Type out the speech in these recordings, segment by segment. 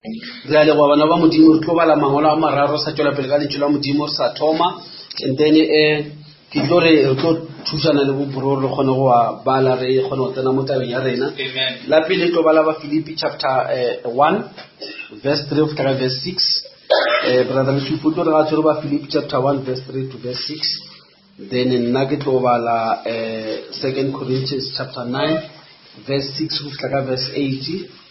Re a leboga bana ba Modimo, re tlo bala mangwalo a mararo sa tšwela pele ka lentšu la Modimo re sa thoma and then eh ke tlo re re tlo thušana le bobro re kgone go a bala re kgone go tsena mo tabeng ya rena. La pele tlo bala ba Filipi chapter 1 verse 3 go fihla ka verse 6. Eh brother Lesupo tlo re ga tshwere ba Filipi chapter 1 verse 3 to verse 6. Then nna ke tlo bala eh 2 Corinthians chapter 9 verse 6 go fihla ka verse 8.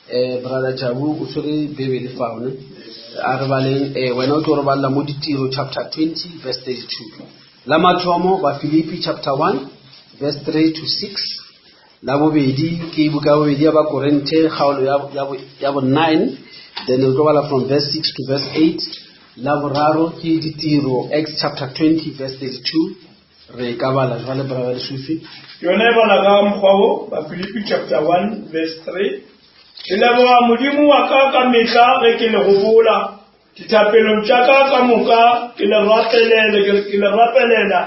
Eh, brother Jabu o tshwere bebele fao ne a re baleng eh, wena o tlo re balela mo ditiro chapter 20 verse 32 la mathomo bafilipi chapter 1 verse 3 to 6 la bobedi ke buka ya bobedi ya bakorinthe kgaolo ya, ya, ya bo 9 then re tlo bala from verse 6 to verse 8 la boraro ke ditiro acts chapter 20 verse 32 Re ka bala jwale brother Lesufi. Yona e bala ka mokgwa wo, Bafilipi chapter 1 verse 3. Ke leboga Modimo wa ka ka mehla ge ke le gopola. Dithapelong tša ka ka moka ke le rapelele, ke le rapelela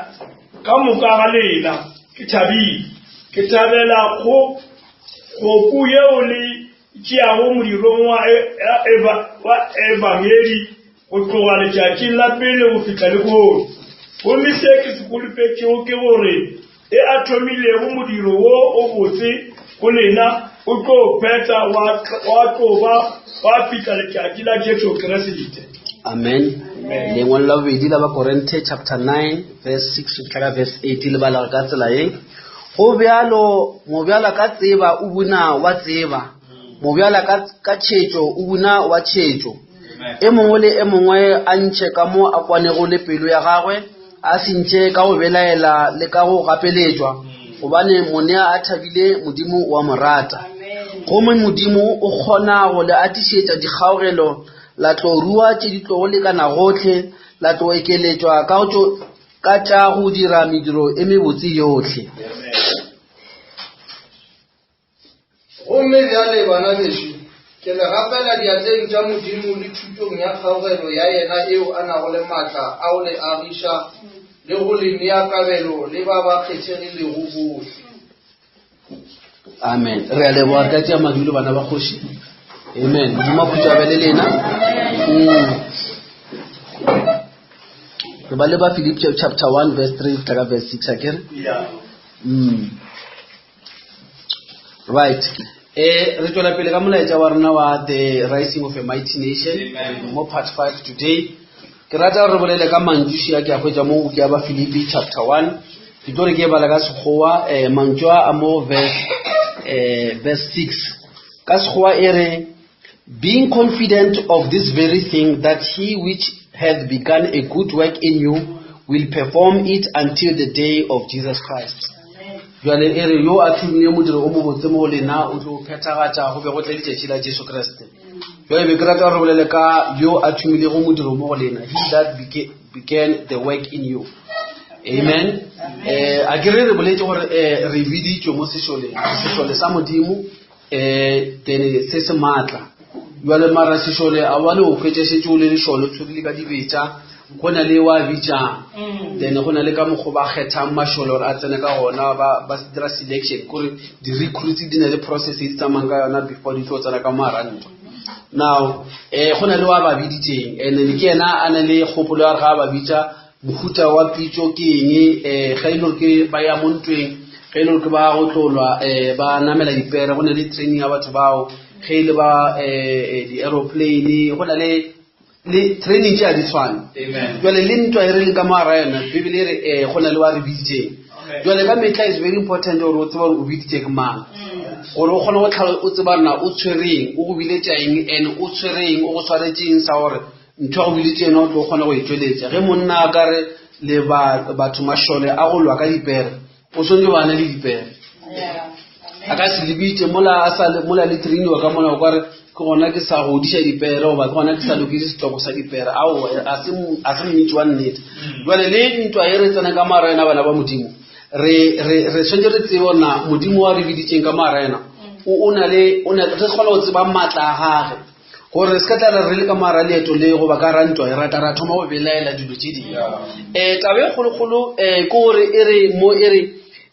ka moka ga lena. Ke thabile. Ke thabela go kgopu yeo le tšeago modirong wa, e, e, wa ebangedi go tloga letšatšing la pele go fihla lehono. Gomme se ke se holofetšego ke gore e a thomilego modiro wo o botse go lena o tlo phetha wa, wa tlo ba wa fihla letšatši la Jesu Kriste. Amen. Lengwalo la bobedi la Bakorinthe chapter 9 verse 6 go fihla ka verse 8 le bala ka tsela ye. Go bjalo mobjala ka tseba o buna wa tseba, mobjala ka, ka tšhetšo o buna wa tšhetšo. E mongwe le e mongwe a ntšhe ka mo a kwanego le pelo ya gagwe, a se ntšhe ka go belaela le ka go gapeletšwa, gobane monea a thabile Modimo wa mo rata. Gomme Modimo o kgona go le atišetša dikgaogelo, la tlo rua tše di tlogo lekana gohle, la tlo ekeletšwa ka, ka tša go dira mediro e mebotse yohle. Gomme bjale, bana bešo, ke le rapela diatleng tša Modimo le thutong ya kgaugelo ya yena eo a nago le maatla a go le agiša le go le nea kabelo le ba ba kgethegilego bohle. Amen. Re a leboga re ka tšea madulo bana ba kgoši. Amen. Modimo a khutša be le lena. Mm. Re ba le ba Philip chapter 1 verse 3 tla ka verse 6 akere? Yeah. Mm. Right. Eh re tswela pele ka molaetša wa rena wa The Rising of a Mighty Nation mo part 5 today. Ke rata gore re bolele ka mantšu šia ke a hwetša mo buka ya ba Filipi chapter 1. Ke tlo re ke e bala ka Sekgowa eh mantšu a a mo verse eh verse 6. Ka Sekgowa e re Being confident of this very thing, that he which hath begun a good work in you will perform it until the day of Jesus Christ. Jwale e re yo a thomile modiro o mobotse mo go lena o tlo phethagatša go be go tle letšatši la Jesu Kriste. Jwale be ke rata gore re bolele ka yo a thomilego modiro mo go lena, he that began the work in you. Amen. Eh a ke re re boletše gore eh re biditšwe mo sešoleng, sešole sa Modimo um then se se maatla jale mara sešole a bane o hwetša šetše o le lešole o tshwerile ka dibetša go na le wa bitšang mm. then go na le ka mokgwa ba kgethang mašole gore a tsene ka gona ba dira selection kore di-recruits di na le process e di tsamayng ka yona before di tlo tsena ka moara ntwa now um go na le wa ba biditseng and then ke yena a na le kgopolo ya gore ga a ba bitša Mohuta wa pitšo ke eng? Um ge e le gore ke ba ya mo ntweng, ge e le gore ke ba go tlolwa um ba namela dipere, go na le training ya batho bao. Ge e le ba um di-aeroplane, go na le le training tše a di tshwane. Jwale le ntwa e re leng ka mo gara yona, Bibele e re um go na le wa re biditseng. Jwale ka mehla is very important gore o tsebe gore o biditše ke mang, gore o kgone go tlhalo o tseba na o tshwereng, o go biletša eng, and o tshwereng, o go tshwaretše eng sa gore Ntho ya go biletše yena o tlo kgona go e tšweletša. Ge monna a ka re le ba, batho mašole a go lwa ka dipere, o swanetše ba na le dipere. A ka se le bitše mola a sa mola le trainiwa ka mola o ka re ke gona ke sa godiša dipere goba ke gona ke sa loketše setoko sa dipere. Aowa, a se a se mmitši wa nnete. Jwale le ntwa e re tsena ka mara yena bana ba Modimo, re re re swanetše re tsebe gore na Modimo wa re biditšeng ka mara yena o o na le o na re kgona go tseba maatla a gage. Gore re se ka tla re re le ka moara leeto le goba ka ra ntwa e rata ra thoma go belaela dilo tše dingwe. Um taba e kgolokgolo um ke gore e re mo e re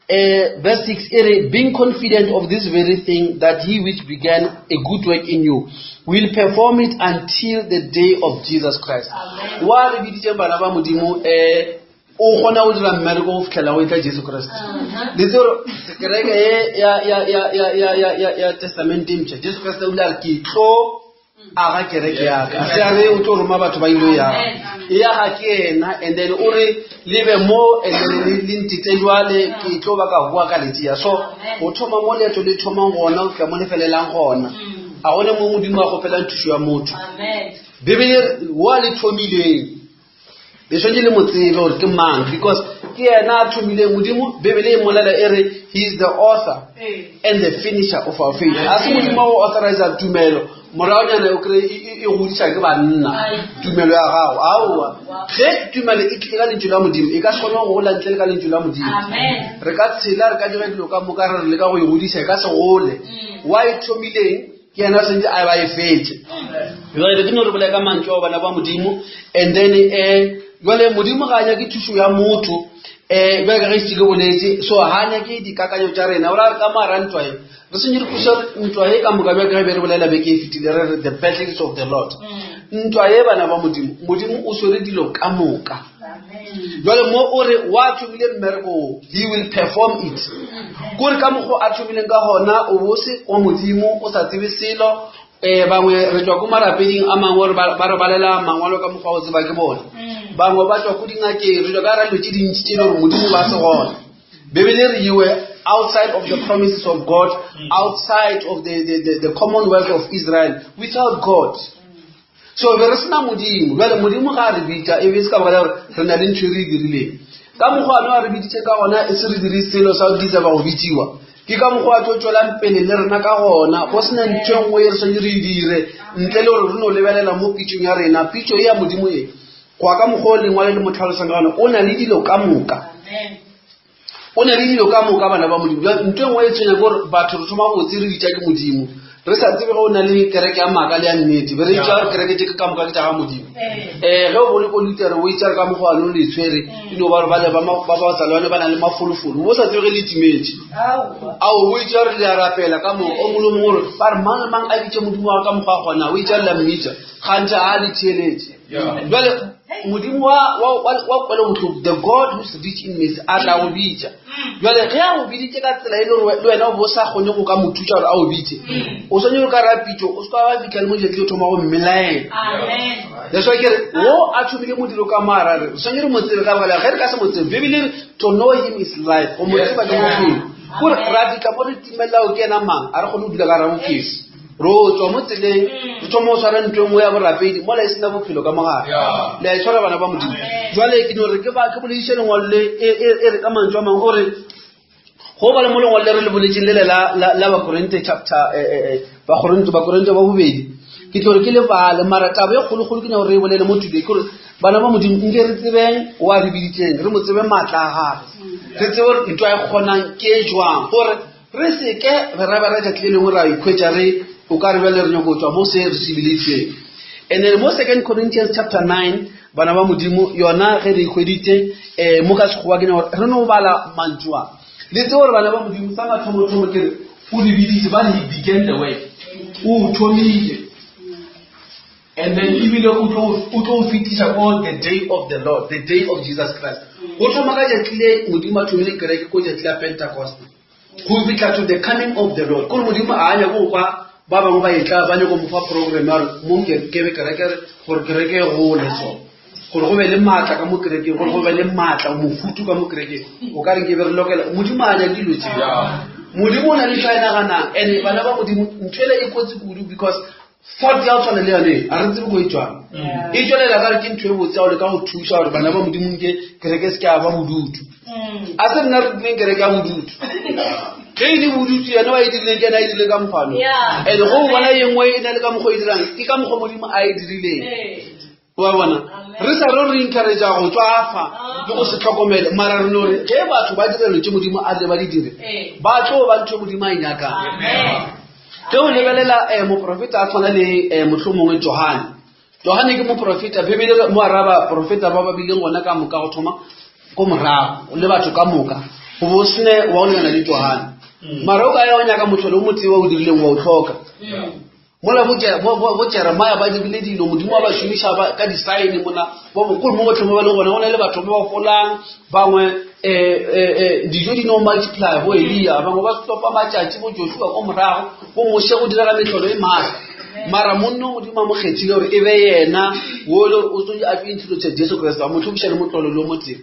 Uh, verse 6 e re being confident of this very thing that he which began a good work in you will perform it until the day of jesus christ wa re biditseng bana ba modimo um o kgona go dira mmereko go fitlhela go etla jesu kriste le tse gore kereke e ya testamente e mpšha jesu kriste o ile a re ke tlo aga kereke yaka se a re o tlo roma batho ba ilo yaga e yaga ke ena and then o re lebe mo and then le ntete jwale ke tlo ba ka boa ka letšea so go thoma mo leeto le thomang gona go fihla mo le felelang gona a gone mo modimo a kgopelang thušo ya motho bibele wa le thomileng le tshwanetse le mo tsebe gore ke mang because ke yena a thomileng modimo bibele e molela e re he is the author and the finisher of our faith a se modimo wa go authorize tumelo moragonyana o kry e godiša ke banna tumelo ya gago aowa ge tumelo e tlile ka lentšu la modimo e ka se kgone go gola ntle le ka lentšu la modimo re ka tshela re ka dira dilo ka moka re re leka go e godiša e ka se gole wa e thomileng ke yena sentse a ba e fetse jale ke no re bolaya ka mantšu ao bana ba modimo and then um jale modimo ga a nyake thušo ya motho um jale ka ge se ke boletse so ga a nyake dikakanyo tša rena o ra re ka moara ntwa e re sentse re khuša ntwa e ka moka bjale ka ge be re bolela beke e fetile re re the battles of the lord ntwa e bana ba modimo modimo o swere dilo ka moka jale mo o re wa thomile mmereko o he will perform it kore ka mokgwa a thomileng ka gona o bose wa modimo o sa tsebe selo um bangwe re tswa ko marapeding a mangwe ba re balela mangwalo ka mokgwa o tseba ke bone mm. bangwe ba tswa ko dingakeng re tswa ka ra dilo tse dintsi tse e le gore modimo ba se gona bebele re you were outside of the promises of god mm. outside of the, the, the, the commonwealth of israel without god so be re sena modimo jale modimo ga a re bitša e be se ka baka la gore re na le ntho e re e dirileng ka mokgwa ano a re biditše ka gona e se re dire selo sa go deserva go bitsiwa ke ka mokgwa a tlo tswelang pele le rena ka gona go sena ntho e nngwe e re swanetse re e dire ntle le gore re no lebelela mo pitsong ya rena pitso e ya modimo e go ya ka mokgwa o lengwale le mo tlhalosang ka gona o na le dilo ka moka O na le dilo ka moka bana ba Modimo. Bjale ntho e nngwe e tshwenya ke gore batho re thoma botse re bitša ke Modimo. Re sa tsebe ge o na le kereke ya maaka le ya nnete. Be re itša gore kereke tše ka moka ke tša ga Modimo. Um ge o bone ko Lutere o itša re ka mokgwa ano le tshwere e no ba gore bale ba ba batsalwane ba na le mafolofolo. O bo sa tsebe ge le timetše. Ao o itša gore le a rapela ka moka o mongwe le mongwe gore ba re mang le mang a bitše Modimo wa ka mokgwa a kgonang o itša re la mmitša kganthe a le theeletše. Jwale modimo wa wa wa wa kwelo bohloko the god who's rich in mercy a tla go bitša jwale ge a go biditše ka tsela e le gore le wena o bo sa kgone go ka mo thuša gore a o bitše o swanetse go ka ra pitšo o se ka wa fitlha le mo tšatši o thoma go mmelaela that's why ke re wo a thomile modiro ka moara re swanetse re mo tsebe ka baka la ge re ka se mo tsebe bibele re to know him is life go mo tseba ke bophelo kore ra fitlha mo re timelelago ke ena mang a re kgone go dula ka ra bophelo ro tswa mo tseleng re thoma go tshwara ntho e nngwe ya borapedi mola e sena bophelo ka mogare le a e tshwara bana ba modimo jwale ke no re ke ba ke bolediše lengwalo le e, e, e re ka mantšu a mangwe o re go ba le mo lengwalo le re le boletseng lele la, la, la bakorinte chapter eh, eh, eh, bakorinte bakorinte ba bobedi ke tlo re ke le bale mara taba e kgolokgolo ke nyaka gore re e bolele mo today ke gore bana ba modimo nke re tsebeng wa re biditseng re mo tsebe maatla a gagwe re tsebe gore ntho a e kgonang ke e jwang gore Re se ke ra ba ra tšatši le lengwe ra ikhwetša re o ka re bjale re nyako tšwa mo se re se bileditseng. And then mo Second Corinthians chapter 9 bana ba Modimo yona ge re ikhweditše um mo ka Sekgowa ke nyaka gore re no bala mantšu a. Le tsebe gore bana ba Modimo sa mathomothomo ke re o re biditše ba re he began the work. O thomile. And then ebile o tlo o tlo o fetiša ko the day of the Lord, the day of Jesus Christ. Go thoma ka tšatši le Modimo a thomile kereke ko tšatši la Pentecost. Go fihla to the coming of the Lord. Kore Modimo a nyake go kwa ba bangwe ba etla ba nyako mo fa program ya gore mo ke ke be kereke gore kereke e gole so. Gore go be le maatla ka mo kerekeng, gore go be le maatla mofutu ka mo kerekeng. O ka re nke be re lokela Modimo a nyake dilo tšeo. Modimo o na le ntho a e naganang and bana ba Modimo ntho ele e kotsi kudu because thought ya go tshwana le yone a re tsebe ko e tswang e tswelela ka re ke ntho e botse ya go leka go thuša gore bana ba modimo nke kereke se ke a ba bodutu mm. a se nna re dileng kereke ya bodutu ge e le bodutu yena wa e dirileng ke ena a e dirileng ka mokgwano and go o bona ye nngwe e na le ka mokgwa e dirang ke ka mokgwa modimo a e dirileng wa bona re sa re re encouragea go tswafa le go se tlhokomele mara re no re ge batho ba direlo tše modimo a tle ba di dire ba tlo ba ntho modimo a e nyakang ge o lebelela um moprofeta a tshwana le um mohlomongwe johane johane ke moprofeta bibele mo araba profeta ba ba bileng gona ka moka go thoma ko morago le batho ka moka. Go bo sene wa o lekana le Johane. Mara o ka ya o nyaka mohlolo o motee wa o dirileng wa o hloka. Mola bo Je- bo- bo- bo Jeremiah ba dirile dilo, Modimo wa ba šomiša ba- ka di-sign mona, bo bo- kore mo gotlhe mo ba leng gona, go na le batho ba ba golang, bangwe eh, eh, eh, dijo di no multiply, bo Elia, bangwe ba stopa matšatši, bo Joshua ko morago, bo Moshe go direga mehlolo e maatla. Mara monna o Modimo a mo kgethile gore e be yena wo le gore o tlo a tlo introduce Jesu Kriste, a mo tlhokiša le motlolo le o motee.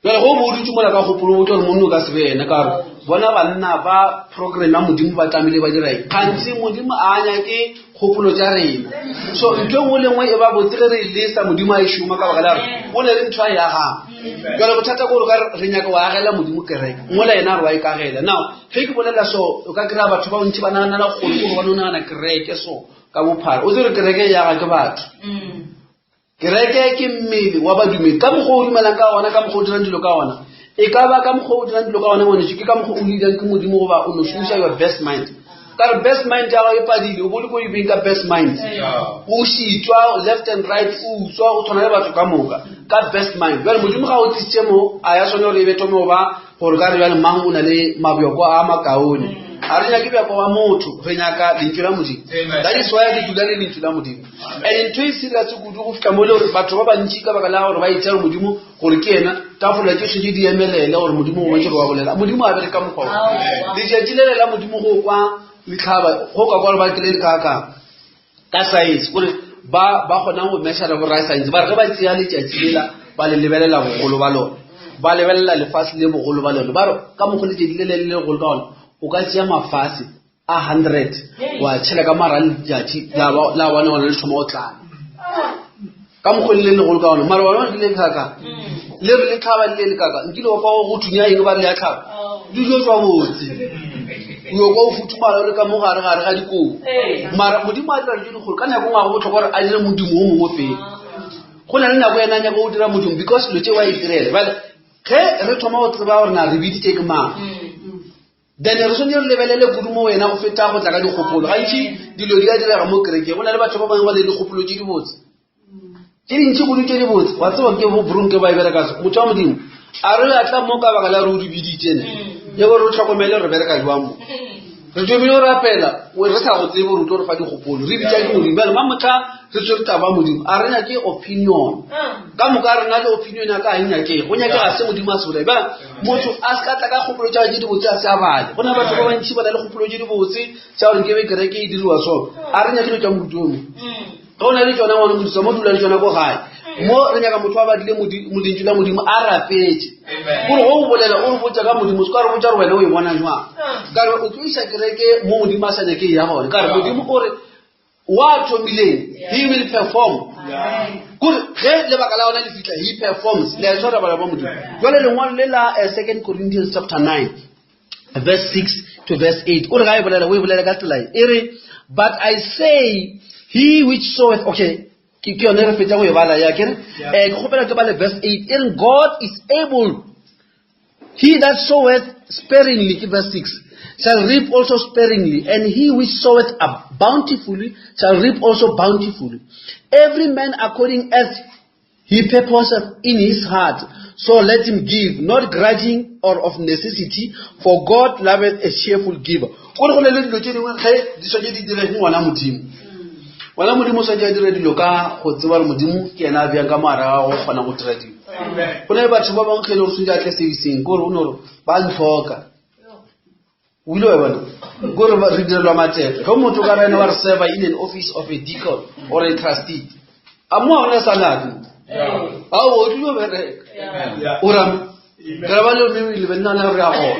Jale go bo o dutse mola ka kgopolo o tlo gore monna o ka se be yena ka gore bona banna ba program ya modimo ba tlamehile ba dira eng gantsi modimo a nyake kgopolo tša rena so ntho e nngwe le nngwe e ba botse ge re e lesa modimo a e šoma ka baka la gore o ne le ntho a e agang jale bothata ke gore ka re nyaka go agela modimo kereke mola yena a re wa e kagela now ge ke bolela so o ka kry-a batho ba bontši ba naganela kgolo gore ba no nagana kereke so ka bophara o tse gore kereke e aga ke batho Kereke ke mmele wa badumedi. Ka mokgwa o dumelang ka gona, ka mokgwa o dirang dilo ka gona. E ka ba ka mokgwa o dirang dilo ka gona, ngwanešu, ke ka mokgwa o leadang ke Modimo goba o no šomiša your best mind. Ka re best mind ya gago e padile, o bo le ko ebeng ka best mind. O šitwa left and right, o utswa, o tshwana le batho ka moka. Ka best mind. Bjale Modimo ga o tlisitše mo, a ya swanela gore e be thome go ba gore ka re bjale mang o na le mabjoko a makaone a re nyake bjako wa motho re nyaka lentšu la modimo that is why re dula le lentšu la modimo and ntho e serious kudu go fihla mo le gore batho ba bantši ka baka la gore ba itse gore modimo gore ke yena tafola tše šetse di emelele gore modimo o bontše gore wa bolela modimo a bere ka mokgwa o letšatši lele la modimo go kwa letlhaba go ka kwa gore ba kele le kaakang ka science kore ba ba kgonang go measure bo right science ba re ge ba tseya letšatši lela ba le lebelela bogolo ba lona ba lebelela lefase le bogolo ba lona ba re ka mokgwa letšatši le le le legolo ka gona o ka tšea mafase a hundred wa tšhela ka mara letšatši la bona gona le thoma go tlala ka mokgwa le legolo ka ona mara bona le le kaka le re le tlhaba le le kaka nkile wa kwa go thunya eng ba re le ya tlhaba di jo tswa botse o yo kwa o futhumala o le ka mo gare gare ga dikobo mara modimo a dira dijo dikgolo ka nako ngwe go botlhokwa gore a dire modimo o mongwe fela go na le nako yena a nyaka go dira modimo because dilo tse wa itirela bale ge re thoma go tseba gore na re biditse ke mang Then re swanetše re lebelele kudu mo wena go feta go tla ka dikgopolo. Gantši dilo di a direga mo kerekeng. Go na le batho ba bangwe ba le dikgopolo tše dibotse. Tše dintši kudu tše dibotse. Wa tseba ke bo brunke ba e bereka so. Motho wa Modimo a re a tla mo ka baka la re o di biditše ne. Ye gore re tlhokomele re bereka jwang mo. Re thomile go rapela re sa go tsebe gore o tlo re fa dikgopolo. Re bitša ke Modimo. Bjale mamohla re tshwere taba ya Modimo. A re nyake opinion. Ka moka re na le opinion ya ka ga e nyakege. Go nyakega se Modimo a se bolela. Bjale motho a se ka tla ka kgopolo tša tše dibotse a se a bale go na batho ba bantšhi ba na le kgopolo tše dibotse tša gore nkebe kereke e diriwa so a re nyake dilo tša morutomo ge o na le tšona ngwana modisa mo dula le tšona ko gae mo re nyaka motho a badile lentšu la modimo a rapetse gore go o bolela o re botsa ka modimo se ka re botsa gore wena o e bona jwang ka re o tlo isa kereke mo modimo a sa nyake e ya gone ka re modimo o re wa thomileng he will perform kore ge lebaka la ona le fitlha he performs le a tshwara bana ba modimo jale lengwalo le la eh, second corinthians chapter 9 verse 6 to verse 8 o re ga e bolela o e bolela ka tsela e e re but i say he which soweth okay ke ke yone re fetsa go e bala ya kere eh ke kgopela ke bale verse 8 e re god is able He that soweth sparingly, ke verse 6, shall reap also sparingly, and he which soweth bountifully shall reap also bountifully. Every man according as he purposeth in his heart, so let him give, not grudging or of necessity, for God loveth a cheerful giver. Gore go na le dilo tše dingwe ge di swanetše di dire ke ngwana Modimo. Ngwana Modimo o swanetše a dire dilo ka go tseba gore Modimo ke yena a bjang ka mogare ga go kgona go dira dilo. Go na le batho ba bangwe ge e le gore swanetše a tle serviceng ke gore o ne gore ba ntlhoka. O ile wa bona kore re direlwa matepe ge motho ka rene wa re serva in an office of a deacon or a trustee a mo ga ona salary ao o tlile bereka o rame ka ba le mme le benna le re a gona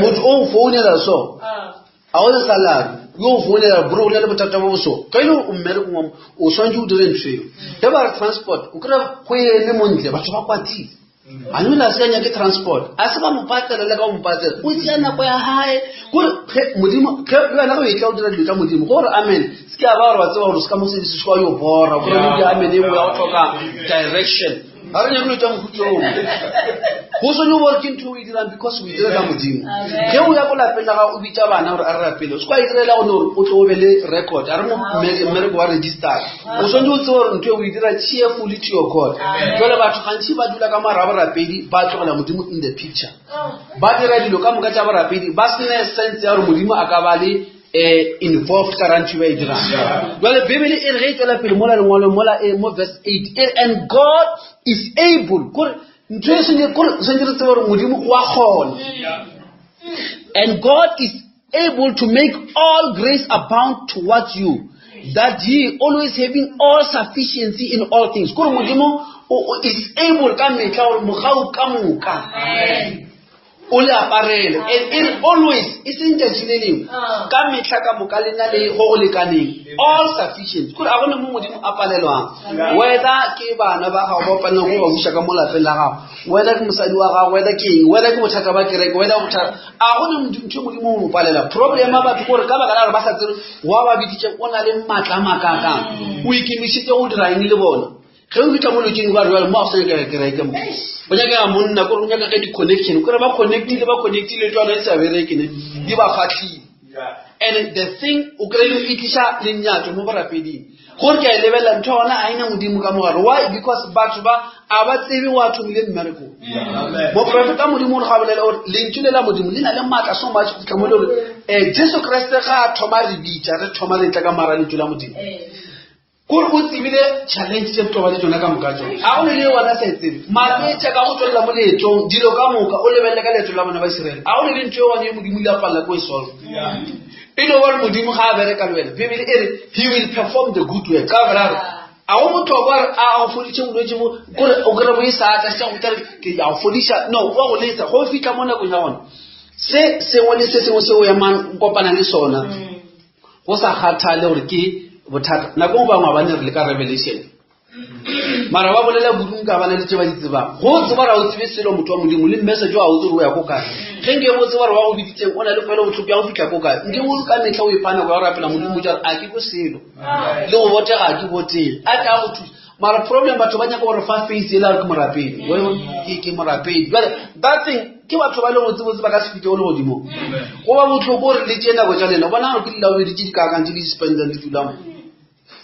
motho o founela so a o le salary yo o founela bro o na le bothata bo boso ka ile o mmerekong wa o swanetše o dire ntho eo ge ba re transport o kry-a go eme montle batho ba kwatile a no la se a nyake transport a se ba mo patela le ka mo patela o tšea nako ya gae kore ge modimo ge le wena go etla o dira dilo tša modimo gore amen se ke a ba gore wa tseba gore se ka mo se se wa yo bora gore o di amen e nngwe ya go tlhoka direction. Ga re nyake dilo tša mohuta oo. Go swanetše gore ke ntho o e dirang because o e direla Modimo. Ge o ya ko lapeng la gago o bitša bana gore a re rapele, o se kwa e direla go no gore o tle o be le record. A re mo mmereko wa register. O swanetše o tsebe gore ntho e o e dira cheerfully to your God. Jwale batho gantši ba dula ka morago borapedi ba tlogela Modimo in the picture. Ba dira dilo ka moka tša borapedi ba sene sense ya gore Modimo a ka ba le eh involved ka rantšho ba e dirang jale bibele e re ge e tswela pele mola lengwalong mola e mo verse 8 e re and god is able kore ntho e sentse kore sentse re tsebe gore modimo wa kgona and god is able to make all grace abound towards you that ye always having all sufficiency in all things kore modimo is able ka metlha gore mogau ka moka o le aparele and e re always e seng tšatši le lengwe ah. ka metlha ka moka le na le go go lekaneng all sufficient kore a gone mo modimo a palelwang whether ke bana ba gago ba palelwang go ba buša ka mo lapeng la gago whether ke mosadi wa gago whether ke eng whether ke bothata ba kereke whether bothata a gone ntho modimo o mo palela problem ya batho kore ka baka la gore ba sa tsere wa ba biditseng o na le maatla a makakang o ikemišitse go dira eng le bona ge o fitlha mo letseng ba re jale mo a go sa nyakega kereke mo o nyakega monna kore o nyaka ge di-connection kore ba connectile ba connectile tswana e sa bereke ne di ba fatlhile and the thing o kry-ile e tliša lenyatso mo borapeding gore ke a e lebelela ntho gona a ena modimo ka mogare why because batho ba a ba tsebe wa thomile mmerekong moprofeta modimo o re gabolela gore lentšu le la modimo le na le maatla so much go fitlha mo le gore um jesu kriste ga a thoma re bitša re thoma re tla ka mara lentšu la modimo Kore o tsebile challenge tše toba le tšona ka moka tšona. A go ne le wena sa e tsebe. Malwetši a ka go tswelela mo leetong, dilo ka moka, o lebelele ka leeto la bona ba Iseraele. A go ne le ntho e one ye Modimo ile a palela ko e solve. E no gore Modimo ga a bereka le wena. Bibele e re he will perform the good work. Ka gore a re a go botlhokwa gore a go foditše bolwetši bo kore o kry bo e sa tla se go tla ke a go fodiša no wa go letsa go fihla mo nakong ya gona se sengwe le se sengwe se o emang o kopana le sona go sa kgathale gore ke bothata nako ngwe bangwe ba ne re le ka revelation mara ba bolela kudu nka bana le tse ba di tsebang go tseba ra o tsebe selo motho wa modimo le message wa o tsere o ya ko kae ge nke bo tseba re wa go biditseng o na le kwelo botlhoko ya go fitlha ko kae nke o ka metlha o ipha nako ya go rapela modimo jare a ke ko selo le go botega a ke botele a tla go thusa mara problem batho ba nyaka gore fa face e la re ke morapedi ke ke morapedi jale that thing ke batho ba le go tsebotse ba ka se fitlhe go le godimo go ba botlhoko gore le tšee nako tša lena bona gore ke dilaobedi tše di kaakang tše di spendang di dulang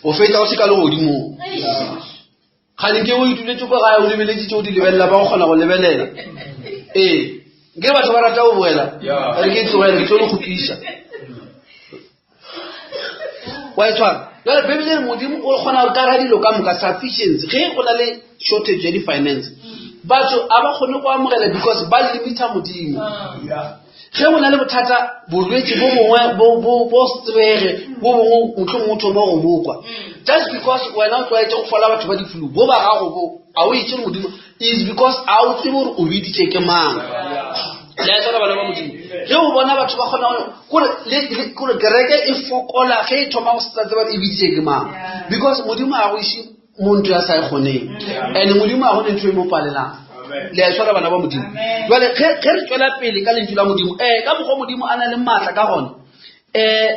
o fetsa o se ka le godimong gane ke o ituletse ko gae o lebeletse tse o di lebelela ba go kgona go lebelela ee nke batho ba rata go boela re ke tlogele ke tlo le kgotlisa wa e tshwara jale bebele re modimo o kgona go kara dilo ka moka sufficiency ge go na le shortage ya di-finance batho a ba kgone go amogela because ba limita modimo ge go na le bothata bolwetse bo bongwe bo tsebege bo bongwe motlho mongwe thoma go bokwa just because wena o tlwaetse go fola batho ba diflu bo ba gago bo a o itse modimo is because a o tsebe gore o biditše ke mang le a tsena bana ba modimo ge o bona batho ba kgona kore kore kereke e fokola ge e thoma go setsa tseba e biditše ke mang because modimo a go ise mo ntho ya sa e kgoneng and modimo a gone ntho e mo palelang le a tshwara bana ba modimo jale ge re tswela pele ka lentšu la modimo um ka mokgwa modimo a na le maatla ka gone um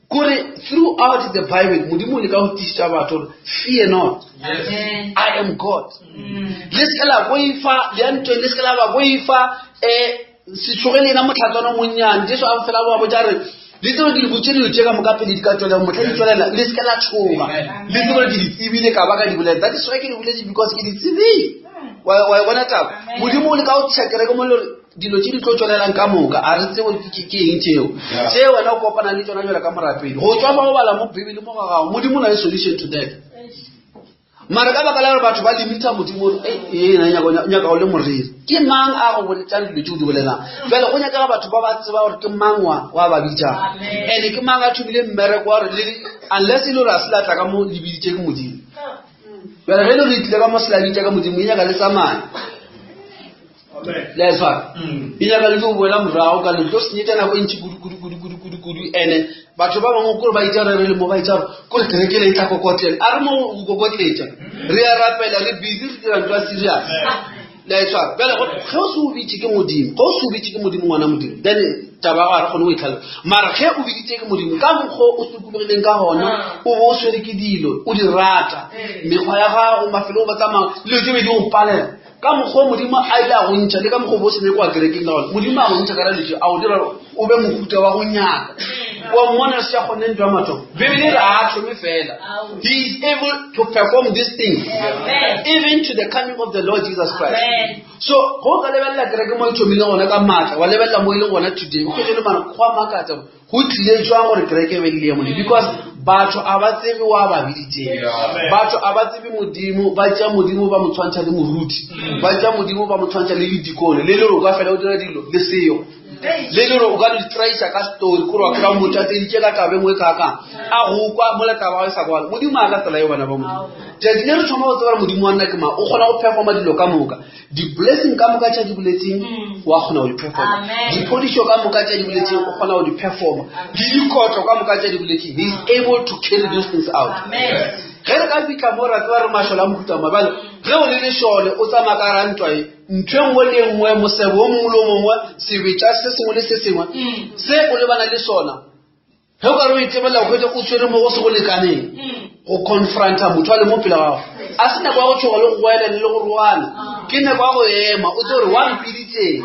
kore throughout the bible modimo o leka go tiiša batho gore fear not yes. i am god mm. le seke la boifa le ya ntweng le seke la ba boifa um setšhoge le ena motlhatswana monnyane jesu a fela boa botsa re le tsebe ke dibotse dilo tše ka moka pele di ka tswelela motlha di tswelela le seke la tshoga le tsebe gore ke di tsebile ka ba ka di bolela that is why ke di boletse because ke di tsebile wa e bona taba modimo o le ka go tšha kereke mo le gore dilo tše di tlo tswelelang ka moka a re tsebo ke eng tšeo tše wena o kopana le tsona jala ka morapedi go tswa fa go bala mo bibele mo ga gago modimo o na le solution to that mara ka baka la gore batho ba limita modimo gore ena nyaka o le moreri ke mang a go boletsang dilo tse o di bolelang jale go nyakega batho ba ba tseba gore ke mang wa wa ba bitsang and ke mang a thomile mmereko wa gore unless e le gore a se latla ka mo lebiditse ke modimo jale ge e le gore e tlile ka mo se la bitsa ka modimo e nyaka le tsamaya le a e tshwara mm. e nyaka le tlo boela morago ka le tlo senyetsa nako e ntši kudu kudu kudu kudu kudu kudu ene batho ba bangwe kore ba itsa re re le mo ba itsa gore kore kerekele e tla kokotlela a re mo go kokotletša re a rapela re busy re dira ntlo ya serious. Le a e tshwara? Bjale, ge o se o bitše ke Modimo, ge o se o bitše ke Modimo, ngwana Modimo, then taba ya gago ga re kgone go e tlhalosa. Mara ge o biditše ke Modimo, ka mokgwa o sokologileng ka gona, o bo o swere ke dilo, o di rata, mekgwa ya gago, mafelong ba tsamaya, dilo tše be di go palela. Ka mokgwa Modimo a ile a go ntšha, le ka mokgwa o bo o se nyake wa kerekeng ka gona, Modimo a go ntšha ka ra lentšu, a go dira gore o be mohuta wa go nyaka. Wa mmona se a kgonne ntwa ya mathomo. Bibele e re ga a thome fela. He is able to perform this thing even to the coming of the Lord Jesus Christ. Amen. So go ka lebelela kereke mo e thomile gona ka maatla, wa lebelela mo e leng gona today, o hwetše le mara go a makatša gore go tlile jwang gore kereke e be le leemo le, because batho a ba tsebe wa ba biditseng. Batho a ba tsebe Modimo, ba tšea Modimo ba mo tshwantšha le moruti, ba tšea Modimo ba mo tshwantšha le ledikone, le le gore o ka fela o dira dilo le seo. Le le gore o ka no di tryisa ka story, kore wa kry-a motho a tseditše ka taba e nngwe kakang, a go kwa mola taba ya gago e sa kwale. Modimo a ka tsela eo, bana ba Modimo. Tšatši le re thoma go tseba gore Modimo wa nna ke mang, o kgona go performa dilo ka moka. Di-blessing ka moka tša di boletseng, wa kgona go di performa. Diphodišo ka moka tša di boletseng, o kgona go di performa. Le dikotlo ka moka tša di boletseng, he is able to carry those things out. Ge re ka fihla mo ra tseba re mašole a mohuta ma, bjale ge o le lešole o tsamaya ka gara ntwa e, ntho e nngwe le e nngwe, mosebo o mongwe le o mongwe, sebetša se sengwe le se sengwe se o lebana le sona, ge o ka re o itebelela o hwetša o tshwere mo go se go lekaneng go confronta motho a le mo pele gago. A se nako ya go tšhoga le go goelela le go roana, ke nako ya go ema o tse gore wa mpiditseng.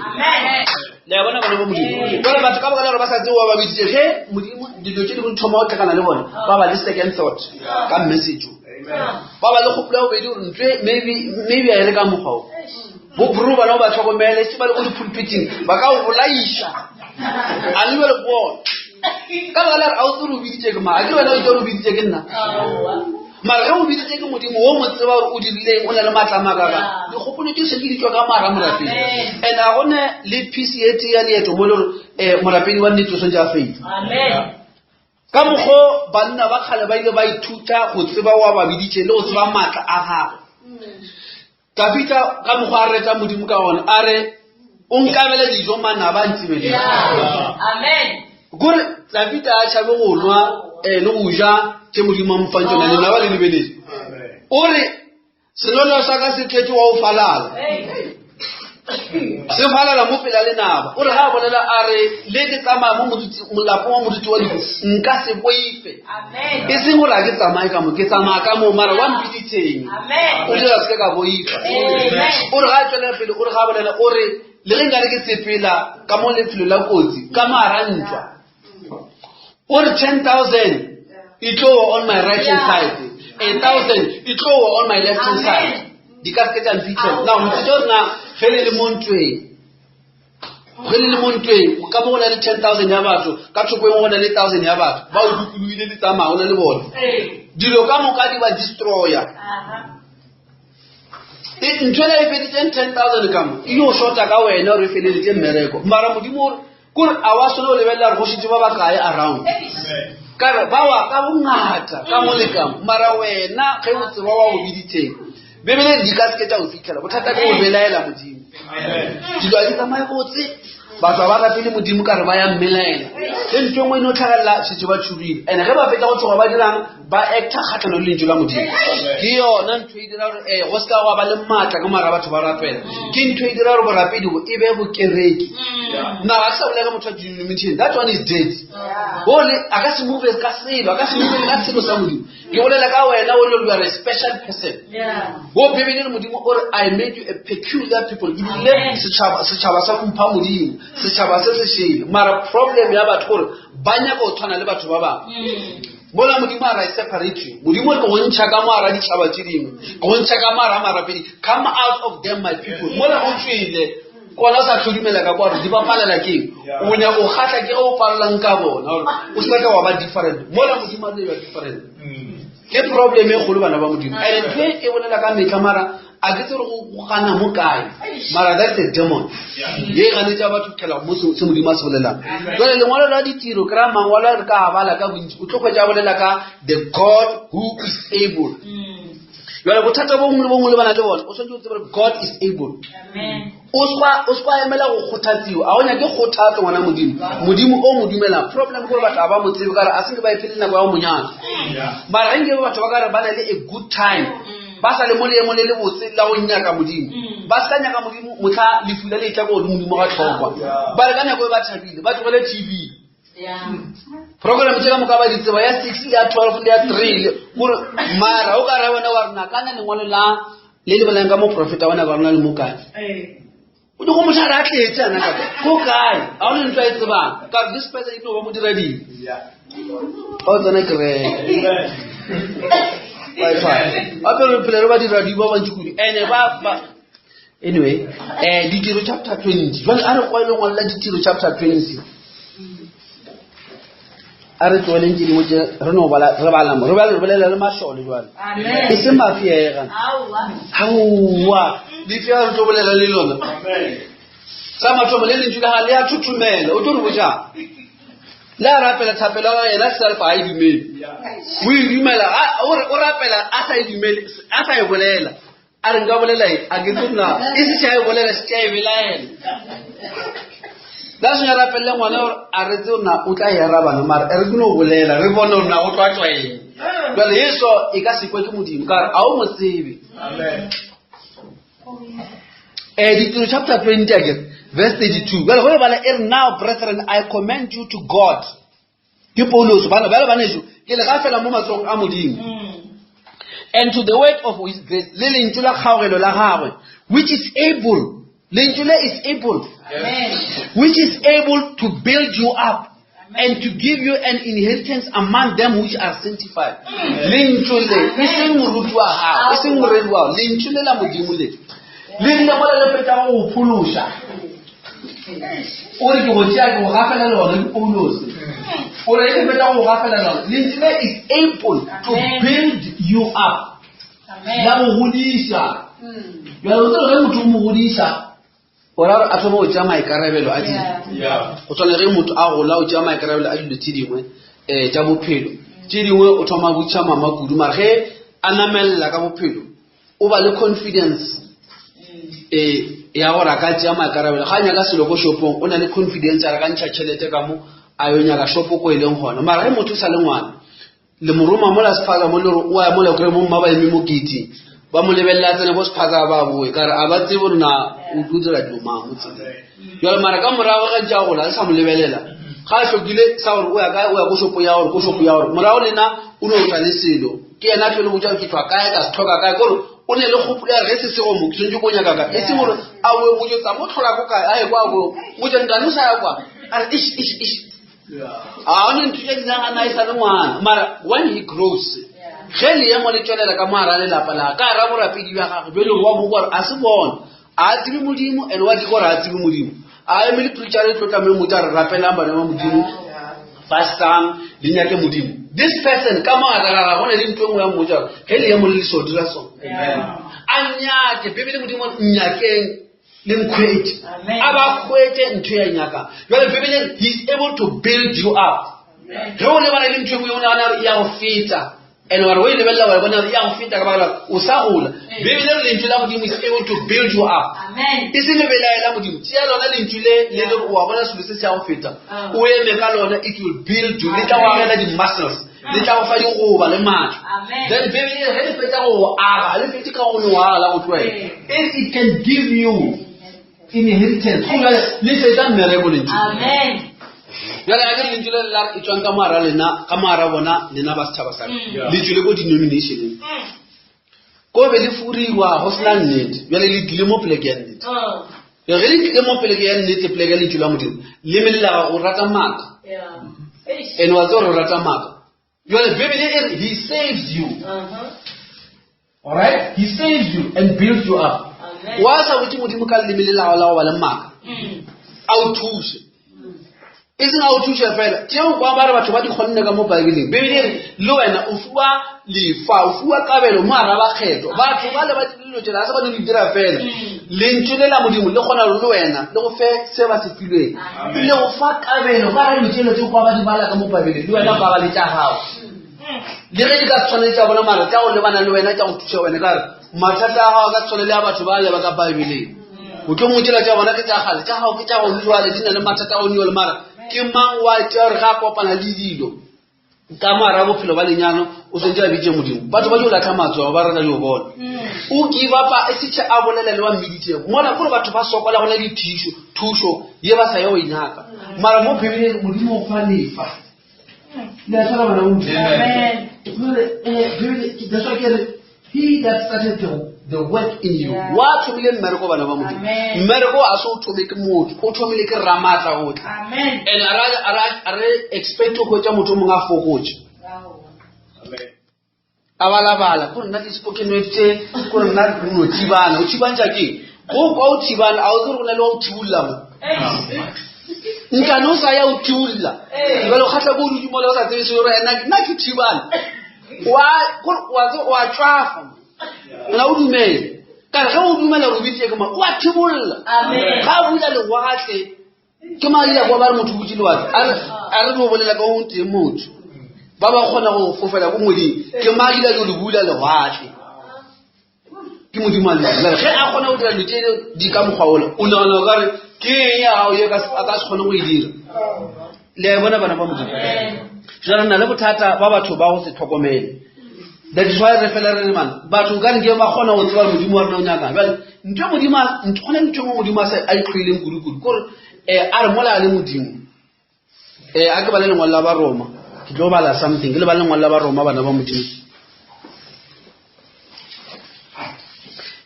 Le a bona bana ba Modimo? Jwale batho ka baka la gore ba sa tsebe wa ba biditse, ge Modimo dilo tše dingwe di thoma go tlhakana le bona, ba ba le second thought ka message o. Ba ba le kgopolo ya bobedi gore ntho e maybe a e re ka mokgwa o. Bo bro bana o ba tlhokomele, se ba le ko dipulpiting, ba ka o bolaiša. A le bjale bona. Ka baka la gore a o tsebe o biditše ke mang, a ke wena o itse gore o biditše ke nna. Mara ge o biditše ke Modimo, o mo tseba gore o dirileng, o na le maatla a makaka. Dikgopolo tše se di tšwa ka mara morapedi. And a gone le piece e tee ya leeto mo le gore morapedi wa nnete o swantše a faile. Ka mokgo banna ba kgale ba ile ba ithuta go tseba wa ba biditše le go tseba maatla a gagwe. Dafida ka mokgwa a reta Modimo ka gona, a re, O nkabele dijo manaba a ntsibeditše. Kore Dafida a tšhabe go nwa le go ja tše Modimo a mo fang tšona, lenaba le lebeletše. O re, Senwelo sa ka se tletše wa o falala. Se falala mo pela lenaba. O re ga a bolela a re, le ke tsamaya mo molapong wa moriti wa lehu, nka se boife. E seng gore a ke tsamaye ka mo, ke tsamaya ka mo, mara wa mpiditseng. O dira se ka boifa. O re ga a tswelela pele, o re ga a bolela, o re, le ge nkare ke sepela ka mo lefelo la kotsi, ka moara ntwa. O re 10,000 e tlo wa on my right hand side, 1,000 e tlo wa on my left hand side. Di ka se ke tša mphitlhela. Now, mpotše gore na ge le le mo ntweng, ge le le mo ntweng, ka mo go na le 10,000 ya batho, ka thoko e nngwe go na le 1,000 ya batho, ba o dukulogile le tsamaya o na le bone. Dilo ka moka di ba destroya. Ntho ela e feditseng 10,000 ka mo, e yo shota ka wena gore e feleleditse mmereko. Mara Modimo o re, kore a wa swanela go lebelela gore go šetše ba bakae around. Ka re ba wa ka bongata ka mo le ka mo, mara wena ge o tseba wa o biditseng, Bibele di ka se ke tša o fitlhela. Bothata ke go belaela Modimo. Dilo a di tsamaye botse, batho ga ba rapele Modimo ka re ba ya mmelaela. Ge ntho e nngwe e no tlhagelela, šetše ba tšhogile. And ge ba fetša go tšhoga ba dirang? Ba acta kgatlhanong le lentšu la Modimo. Ke yona ntho e dira gore go se ka gwa ba le maatla ka mara batho ba rapela. Ke ntho e dira gore borapedi bo e be bokereke. Mara ga ke sa bolela ka motho wa denomination, that one is dead. Bole a ka se move ka selo, a ka se move ka selo sa Modimo. Ke bolela ka wena o le you are a special person. Bo Bibele re Modimo o re I made you a peculiar people. Ke dirile setšhaba sa go mpha Modimo, setšhaba se se šele. Mara problem ya batho gore ba nyaka go tshwana le batho ba bangwe. Mola Modimo a re I separate you. Modimo o re ke go ntšha ka mo hara ditšhaba tše dingwe, ke go ntšha ka mo hara marapedi. Come out of them my people. Mola o tšwele kona o sa tlhodumela ka kwa gore di bapalela ke eng. O nyaka go kgahla ke ge o palelang ka bona gore o se ka wa ba different. Mola Modimo a re you are different. Ke problem e kgolo bana ba Modimo. And ntho e e bolela ka metlha mara a ke tsere go gana mo kae, mara that's a demon ye e ganetša batho phela mo se Modimo a se bolelang. Jwale lengwalo la ditiro kry-a mangwalo a re ka a bala ka bontši, o tlo hwetša a bolela ka the God who is able. Jwale bothata bo bongwe le bongwe le bana le bona, o tshwanetse o tsebe gore God is able. O se kwa emela go kgothatsiwa, a o nyake kgothatso ngwana Modimo. Modimo o mo dumelang. Problem ke gore batho ga ba mo tsebe ka gore a se nke ba e phele nako ya go monyana. Mara ge nke batho ba ka re ba na le a good time, ba sa le mo leemo le le botse la go nyaka Modimo. Ba se ka nyaka Modimo mohla lefu le le etla ko godimo modimo ga tlhokwa. Ba re ka nako e ba thabile, ba tlogele TV. Program tše ka moka ba di tseba ya 6 le ya 12 le ya 3 le gore mara o ka ra wena wa rena kana lengwalo la le le bolang ka moprofeta wa nako rena le mo kae. O di go motho a re a tletse ana ka ko kae a o le ntlo a e tsebang ka re this person e tlo ba modirading ba o tsena kereke gape re phela re ba diradi ba bantši kudu ene ba anyway um ditiro chapter 20 jale a re kwa e le ngwalela ditiro chapter 20 a re tlogeleng tse dingwe tse re no bala re bala mo re bala re bolela le mašole jwale e se mafiega aowa lefia re tlo bolela le lona sa mathomo le lentšu la ga le a thothomela o tlo re botšang le a rapela thapelo ya yena self a e dumele o e dumela o rapela a sa e dumele a sa e bolela a re nka bolela e a ke tse nna e se tša e bolela se tša e belaela la senya rapelele ngwana gore a re tse na o tla e arabana mara e re ke no bolela re bone gore na o tlo tswa eng jale yeso e ka sekwe ke modimo ka gore a o mo tsebe um ditiro chapter 20 akere verse 32 jale go e bala e re now brethren i commend you to god ke paulos bana bjale baneso ke le gafela mo matsogong a modimo and to the word of his grace le lentšu la kgaogelo la gagwe which is able lentšu le is able which is able to build you up and to give you an inheritance among them which are sanctified lentšu le e seng moruti wa gago e seng moreri wa gago lentšu le la modimo le le rile mola le fetša go go phološa o re ke go tšea ke go gafela lona ke paulose o re ke fetša go gafela lona lentšu le is able to build you up la go godiša bjale o tsebe ge motho o mo godiša o ra gore a thoma go tšea maikarabelo a dilo go tshwana ge motho a gola o tšea maikarabelo a dilo tše dingwe um tša bophelo tše dingwe o thoma botša mama kudu mara ge a namelela ka bophelo o ba le confidence e ya gore a ka tšea maikarabelo ga a nyaka selo ko shopong o na le confidence a re ka ntšha tšhelete ka mo a yo nyaka shopo ko e leng gona mara ge motho o sa le ngwana le mo roma mola sephatsa mo le gore o ya mola kry mo mma ba eme mo gate ba mo lebelela a tsene ko sephatsa ba boe kare a ba tsebe gore na o tlo dira dilo mang mo tseleng jale mara ka morago ga ntse a gola le sa mo lebelela ga a hlokile sa gore o ya kae o ya ko shopo ya gore ko shopo ya gore morago le na o ne o tla le selo ke yena a tlo le botsa ke tswa kae ka se tlhoka kae kore o ne le kgopolo ya ge se sego mo ke tshwanetse ko nyaka ka e seng gore a boe botse tsa mo tlhola ko kae a ye kwa bo botse ntane o sa ya kwa a re ish ish ish a o ne ntho tša dinagana e sa le ngwana mara when he grows ge leemo le tswelela ka moara lelapa la ka ra borapedi bja gagwe bjale wa mo gore a se bona a tsebe modimo and wa di gore a tsebe modimo a eme le preacher le tlo tla mo tla re rapelang bana ba modimo fastang le nyake modimo this person ka mo gare ga gagwe go na le ntho e nngwe ya mmotsa gore ge le ye mo le leso dira sone a nyake bebele modimo nyakeng le nkhwetše a ba khwetše ntho ya nyakang jale bebele he is able to build you up ge o lebana le ntho e nngwe o nagana gore e ya go feta and wa re o e lebelela wa e bona gore e ya go feta ka baka la o sa gola bebele re lentšu la modimo is able to build you up e se lebelaela modimo tšea lona lentšu le le le wa bona selo se se ya go feta o eme ka lona it will build you le tla go agela di-muscles le tla go fa digoba le maatla then bebele ge le fetsa go go aga le fetse ka go no aga la go tlwaela it can give you inheritance go jale le fetsa mmereko lentšu jale a ke lentšu le la e tswang ka moara lena ka moara bona lena ba setšhaba sa mm. le tswile ko denominationeng mm. ko be le furiwa go sena nnete jale le tlile mo poleke ya nnete oh. ge le tlile mo poleke ya nnete poleke ya lentšu la modimo le melelega go rata maaka and wa tse gore o rata maaka jale bibele e re he saves you uh-huh. alright he saves you and builds you up wa sa botse modimo ka leleme le lago la go ba le maaka mm. a o thuse e seng a o thuse fela tšeo kwa ba re batho ba di kgonne ka mo baebeleng bebele re le wena o fiwa lefa o fiwa kabelo mo araba kgetho batho ba le ba dilo tsela ga se ba di dira fela mm. lentšu le la modimo le kgona le wena le go fe se ba se filweng le go fa kabelo ka ra dilo tselo tse kwa ba di bala ka mo baebeleng le wena ba ba le tša gago le ge di ka tshwane tša bona mara tša go lebana le wena tša go thuša wena ka re mathata a gago ka tshwane le a batho ba leba ka baebeleng o tlo mongwe tsela tša bona ke tša gale tša gago ke tša gone jwale di na le mathata a gone mara ke mang wa tša gore ga a kopana le dilo ka moara bophelo ba lenyalo o tshwanetse a bitse modimo batho ba jo latlha matsogo ba rata jo bona mm. O give up-a e setšhe a bolela le wa mmiditsego. Mona kore batho ba sokola go na le thušo, thušo ye ba sa ye go e nyaka. Mara mo Bibeleng Modimo o fa lefa. Le a tshwara bana ba Modimo. Amen. Jwale, eh, Bibele, that's why ke re, he that started the, the work in you. Yeah. Wa thomile mmereko bana ba Modimo. Amen. Mmereko a se o thome ke motho, o thomile ke Ramaatla otlhe. Amen. And a ra- a ra- a re expect go hwetša motho o mongwe a fokotše. Amen. A balabala, kore nna di-spoken word tše, kore nna re no thibana. O thibantšha ke eng? Go kwa o thibana, a o tsebe gore go na le wa o thibolla mo. Nkane o sa ya o thibolla. Jwale o kgahlwa ke o dutše mola o sa tsebe selo, o re, nna nna ke thibana. Wa, kore wa tseba, wa tšwafa. Nna o dumele. Ka re ge o dumela gore o biditše ke mang, o a thibolla. Amen. Ga a bula lewatle, ke mang ya kwa ba re motho butše lewatle a re a re no bolela ka o tee motho ba ba kgona go fofela ko ngweding ke mang ile a le bula lewatle ke modimo a le ge a kgona go dira dilo tse di ka mokgwa ola o nagana o ka re ke eng ya gago ye a ka se kgone go e dira le a e bona bana ba modimo jale re na le bothata ba batho ba go se tlhokomele that is why re fela re re man batho ka nke ba kgona go tseba modimo wa rena o nyakang jale ntho e modimo go na le ntho e nngwe modimo a sa a itlhoileng kudu-kudu kore um a re mola a le modimo um a ke bale lengwalo la baroma ke tlo bala something ke le bale lengwalo la baroma bana ba modimo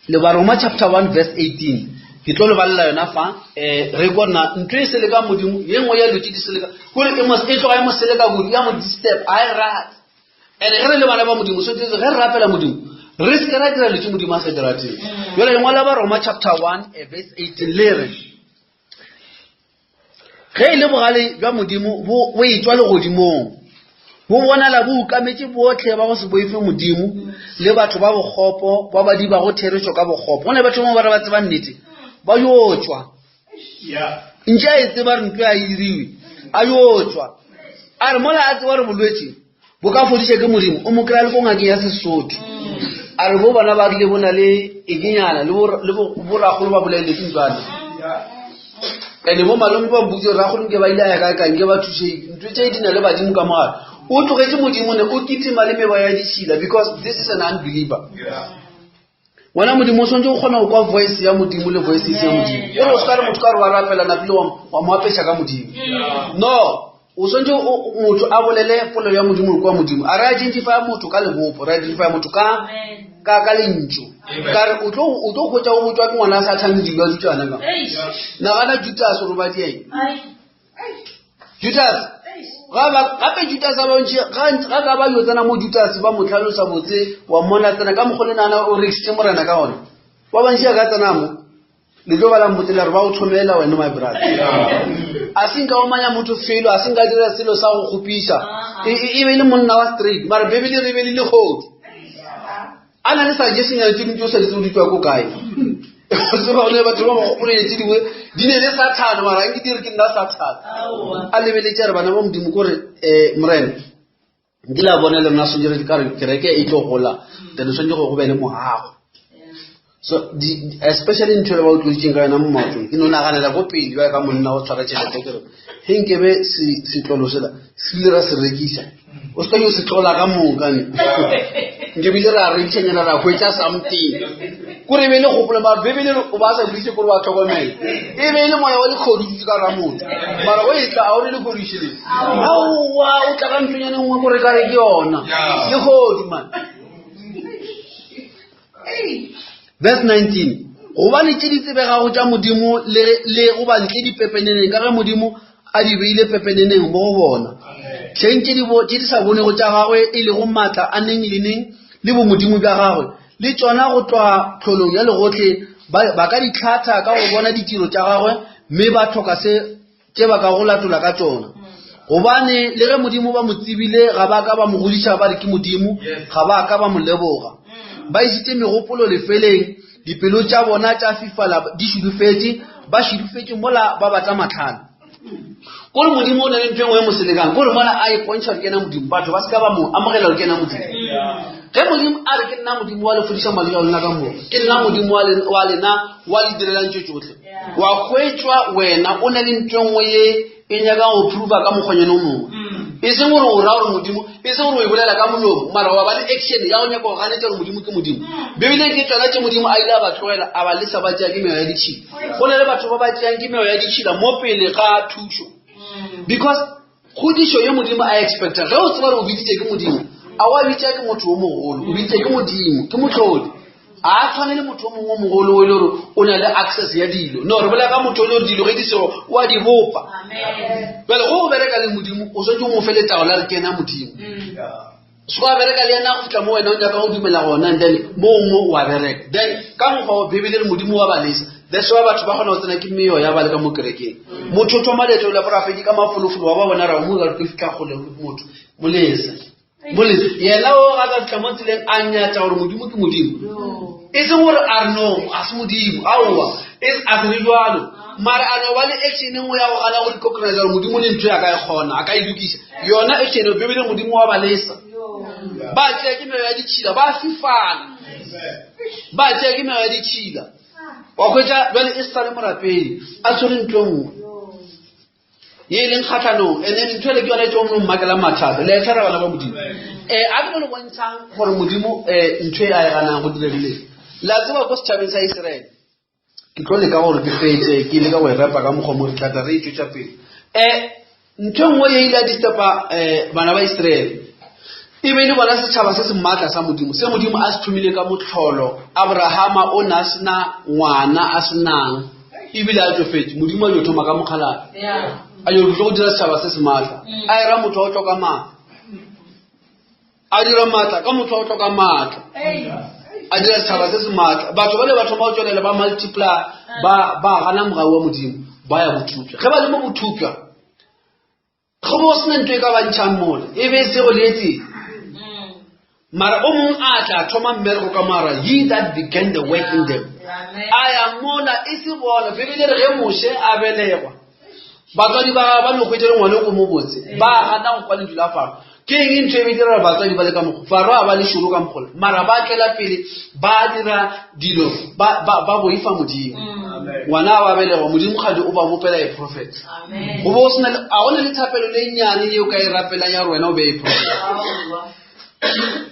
le baroma chapter 1 verse 18 ke tlo le balela yona fa um re kona ntho e seleka modimo ye nngwe ya dilo tse di seleka kore e, e tloga e mo seleka kudu ya mo disturb a e rate and ge re le bana ba modimo so ge re rapela modimo re se ke ra dira dilo tse modimo a sa di rateng jale lengwalo la baroma chapter 1 eh, verse 18 le re Ge e le bogale bja Modimo bo, bo etšwa legodimong, bo bonala bo ukametše bohle ba go se boife Modimo le batho ba bokgopo ba ba dibago therešo ka bokgopo. Go na le batho bangwe ba re ba tseba nnete, ba yo tšwa. Ntše a e tseba re ntlo ya e diriwe, a yo tšwa. A re mola a tseba re bolwetši bo ka fodiša ke modimo o mo kry-a le ko ngakeng ya sesotho a re bo bona ba rile bo na le ekenyana le boragolo ba bolaile ke ntlwane and bo malome ba mpotse ragolo nke ba ile a ya kae kae nke ba thuse ntho tse di na le badimo ka mogare o tlogetse modimo ne o kitima le mewa ya ditšhila because this is an unbeliever wena modimo o tshwanetse o kgona go kwa voice ya modimo le voice ya modimo o re o se ka re motho ka re wa rapela napile wa mo apeša ka modimo no o tshwanetse motho a bolele polelo ya modimo le kwa modimo a re identify motho ka lebopo re identify motho ka ka ka lentšu ka re o tlo o tlo hwetša o botšwa ke ngwana a sathane dilo a dutšana ka nagana judas o robadieng Judas ga ba gape Judas ba bontši ga ka ba yo tsena mo Judas ba mo tlhalosa botse wa mmona tsena ka mokgwa le nana o rekisitse morena ka gona ba bantši a ka tsena mo le tlo ba la mmotse la re ba o thomela wena my brother a se nka omanya motho felo a se nka dira selo sa go kgopiša e, e, e be e le monna wa straight mara bebele re be le legodu a na le suggestion ya tse dintsi o sa ditse o di tswa ko kae tseba gone batho ba mogopolo tse dingwe di ne le sathane mara nke di re ke nna sathane a lebeletse a re bana ba modimo kore um morena nkile a bona le rona swantse re ka re kereke e tlo gola then swantse go be le moago so especially ntho e ba o tloditseng ka yona mo maotong ke no naganela ko pele ba ka monna o tshwara tšhelete kere ge nkebe setlolo sela se ile ra se rekisa o se ka yo se tlola ka moka ne nke bile ra rekisanyana ra hwetša something kore e be e le kgopolo mara bebele o ba sa buise kore wa tlhokomela e be e le moya wa lekgodu dutse ka ra motho mara o e tla a o re lekgodu šele aowa o tla ka ntlonyane nngwe kore ka re ke yona lekgodu man Verse 19, Gobane tše di tsebegago tša Modimo le, le goba ntle di pepeneneng, ka ge Modimo a di beile pepeneneng mo go bona. Hleng tše di, tše di sa bonego tša gagwe, e lego maatla a neng le neng le bomodimo bja gagwe, le tšona go tloga tlholong ya legohle, ba, ba ka di hlatha ka go bona ditiro tša gagwe, mme ba hloka se tše ba ka go latola ka tšona. Gobane le ge Modimo ba mo tsebile, ga ba ka ba mo godiša ba re ke Modimo, ga ba ka ba mo leboga. Ba išitše megopolo lefeleng, dipelo tša bona tša fifala di šilofetše, ba šilofetše mola ba batla mahlale. Kore Modimo o na le ntho e nngwe e mo selekang, kore mola a ipontšha gore ke yena Modimo, batho ba se ka ba mo amogela gore ke yena Modimo. Ge Modimo a re ke nna Modimo wa le fodiša malwetši a lena ka moka, ke nna Modimo wa lena wa le direlang tše tšohle. Wa hwetšwa wena o na le ntho e nngwe ye e nyakang go prova ka mokgwanyana o mongwe. E seng gore o ra gore Modimo, e seng gore o e bolela ka molomo, mara wa ba le action ya go nyaka go ganetša gore Modimo ke Modimo. Bibele ke tsona tše Modimo a ile a ba tlogela a ba lesa ba tšea ke meoya ya ditšhila. Go na le batho ba ba tšeang ke meoya ya ditšhila mo pele ga thušo. Because kgodišo ye Modimo a expecta, ge o tseba gore o biditše ke Modimo, a wa bitša ke motho o mogolo, o biditše ke Modimo, ke mohlodi. A a tshwane le motho o mongwe o mogolo o e le gore o na le access ya dilo. No, re bolela ka motho o le gore dilo ge di sego o a di bopa. Bjale go o bereka le Modimo, o swanetše o mo fe letago la re ke yena Modimo. Se wa bereka le yena go fihla mo wena o nyaka go dumela gona, and then mo mo wa bereka. Then ka mokgwa o Bibele re Modimo wa ba lesa. That's why batho ba kgona go tsena ke meoya ba le ka mo kerekeng. Motho o thoma leeto la borapedi ka mafolofolo wa ba bona ra mo ka fihla kgole motho mo lesa. Molesa yena o ga ka fihla mo tseleng a nyatša gore Modimo ke Modimo. E seng gore a re no a se Modimo, aowa, e a se re jwalo. Mara a no ba le action e nngwe ya go gana go recognize gore Modimo le ntho ya ka e kgona, a ka e lokiša. Yona action eo Bibele Modimo wa ba lesa. Ba tšea ke meoya ya ditšhila, ba fifala. Ba tšea ke meoya ya ditšhila. Wa hwetša bjale e sa le morapedi a tshwere ntho e nngwe. ye e leng kgatlhanong and then ntho ele ke yone e tlo mo mmakela mathata le tshwara bana ba modimo um a ke mo le bontshang gore modimo um ntho e a e ganang go diregileng la tseba ko setšhabeng sa iseraele ke tlo leka gore ke fetse ke leka go e repa ka mokgwa mo re tlatla re e tšwetša pele um ntho e nngwe ye ile ya disturba um bana ba iseraele E be e le bona setšhaba se se maatla sa Modimo, se Modimo a se thomile ka mohlolo. Abrahama o ne a se na ngwana a se nang, ebile a tšofetše. Modimo a yo thoma ka mokgalabje, a yo tlo go dira setšhaba se se maatla. A era motho wa go hloka maatla, a dira maatla ka motho wa go hloka maatla, a dira setšhaba se se maatla. Batho ba le ba thoma go tšwelela ba multiply, ba ba gana mogau wa Modimo, ba ya bothupša. Ge ba le mo bothupša, Go bo sena ntho e ka ba ntšhang mola, e be e se go leetseng. Mara o mongwe a tla thoma mmereko ka mara, he that began the work in them. A ya mola e se bona. Bibele re ge Moshe a belegwa, batswadi ba gagwe ba no hwetša le ngwana o ko mo botse, ba gana go kwa lentšu la Faro. Ke eng ntho e be dira gore batswadi ba le ka mokgwa? Faro a ba le šoro ka mokgola, mara ba tšwela pele ba dira dilo ba, ba, ba boifa Modimo. Ngwana a ba belegwa, Modimo kgadi o ba bopela a prophet. Go bo sena a go na le thapelo le nnyane yeo ka e rapelang ya gore wena o be a prophet.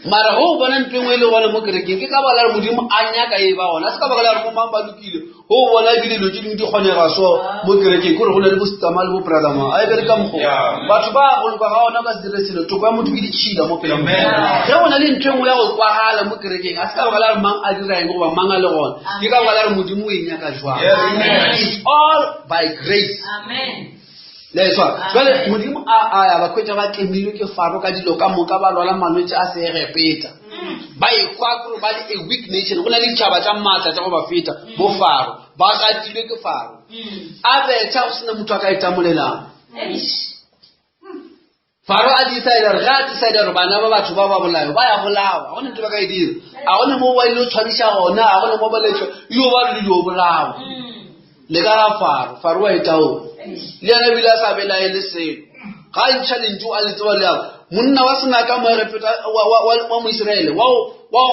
Mara go o bona ntho e nngwe e le gona mo kerekeng ke ka baka la gore Modimo a nyaka e ba gona, a se ka baka la gore bomang ba lokile. Go o bona ebile dilo tse dingwe di kgonega so mo kerekeng kore go na le bositama le bobrother a e bere ka mokgwa batho ba go loka ga ona ka se dire selo toko ya motho ke ditšhila mo pela ge go na le ntho e nngwe ya go kwagala mo kerekeng a se ka baka la gore mang a dira eng goba mang a le gona ke ka baka la gore modimo o e nyaka jwang it's all by grace Amen. Leswa. Jwale Modimo a a ya ba khwetša ba tlemilwe ke Faro ka dilo ka moka ba lwala malwetse a Seegepeta. Ba ekwa kore ba le a weak nation go na le ditšhaba tša maatla tša go ba feta bo Faro ba gatilwe ke Faro. A betha go sena motho a ka itamolelang. Faro a decide gore ge a decide gore bana ba batho ba ba bolayo ba ya bolawa ga gone ntho ba ka e dira a gone mo ba ile tshwariša gona a gone mo ba letšwa yo ba le dio bolawa le ka ga Faro Faro wa itaola le yena ebile a sa belaele selo ga a ntšha lentšu a le tseba le yago monna wa senaka moegepeta wa moiseraele wa go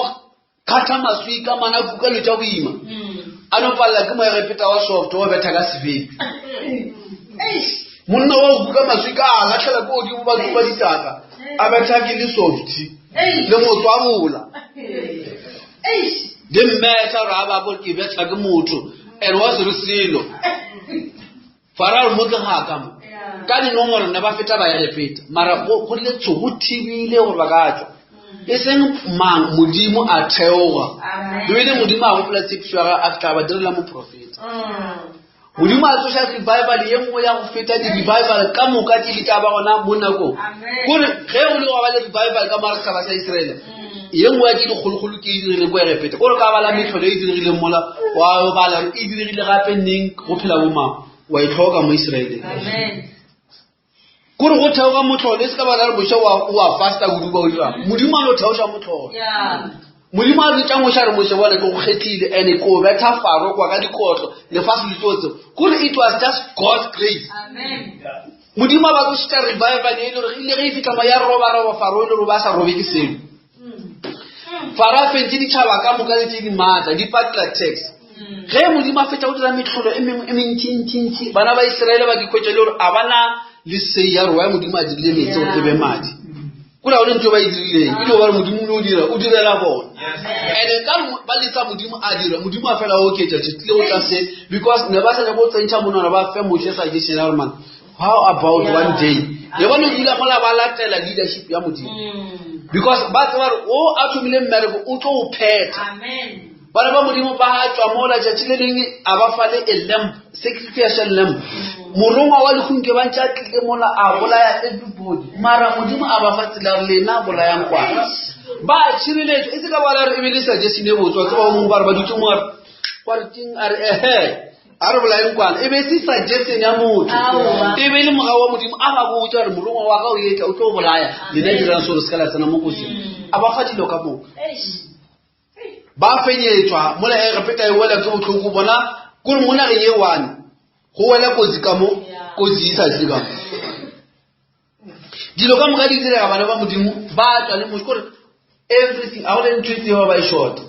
kgatha maswika mana kuka lo tša boima a no palela ke moegepeta wa soft wa betha ka sefepi monna wa go kuka maswika a latlhela ko godimo ba tsuba ditaka a betha ke le soft le motswabola di mmetha gore a ba ko ke betha ke motho and wa se re selo Farao mo ke ga ka mo. Ka dinomoro ne ba feta ba Egepeta, mara go go le tsho go thibile gore ba ka tswa. E seng mang Modimo a theoga. Bibele Modimo a gopola tshepišo ya gagwe a tla ba direla moprofeta. Modimo a tsoša revival ye nngwe ya go feta di-revival ka moka tše di tla ba gona mo nakong. Kore ge go le gwa ba le revival ka mara setšhaba sa Israele, ye nngwe ya tše dikgolokgolo ke e diregileng ko Egepeta. Kore ka bala mehlolo e diregileng mola, wa bala gore e diregile gape neng go phela bomang, wa e tlhoka mo Israeleng. Kore go theoga mohlolo, e se ka baka la gore Moshe o a fasta kudu ba o dirang. Modimo a no theoša mohlolo. Modimo a bitša Moshe a re Moshe bone ke go kgethile and ko betha Faro kwa ka dikotlo lefase le tlo tseo. Kore it was just God's grace. Modimo a ba tsošetša revival e le gore ile ge e fihla mo ya roba roba Faro e le gore ba sa robe ke selo. Faro a fentše ditšhaba ka moka le tše di maatla di patela tax. Ge Modimo a fetša go dira mehlolo e mengwe e mentšintšintši bana ba Iseraele ba di khwetša le gore a ba na le sei ya gore wa Modimo a dirile meetse gore e be madi. Kore ga o ne ntho e ba e dirileng, e dio ba re Modimo o ne o dira, o direla bona. And-e ka re ba letsa Modimo a dira, Modimo a fela a oketša, ke tlile go tla se, because ne ba sa nyake go tsentšha monwana ba fe Moshe suggestion ya gore man, how about one day? Ne ba no dula mola ba latela leadership ya Modimo. Because ba tseba gore o a thomile mmereko o tlo o phetha. Bana ba Modimo ba tšwa mola tšatši le lengwe a ba fa le a lamp, sacrificial lamp. Morongwa wa lehung ke ba ntše a tlile mola a bolaya everybody. Mara Modimo a ba fa tsela gore lena bolayang kwana. Ba tšhireletšwa, e se ka bala re e be le suggestion e botse, wa tseba o mongwe ba re ba dutse mo a re, kwa re keng a re ehe, a re bolayeng kwana. E be se suggestion ya motho, e be e le mogau wa Modimo a ba botša gore morongwa wa ka o etla o tlo bolaya, lena dirang so re se ka la tsena mo kotsing. A ba fa dilo ka moka. Ba fenyetšwa mola Egepeta e wela ke bohloko bona kore mo nageng ye one go wela kotsi ka mo kotsi e sa tle ka mo dilo ka moka di direga bana ba modimo ba tswa le moshe kore everything a go le ntho e tee ba ba e short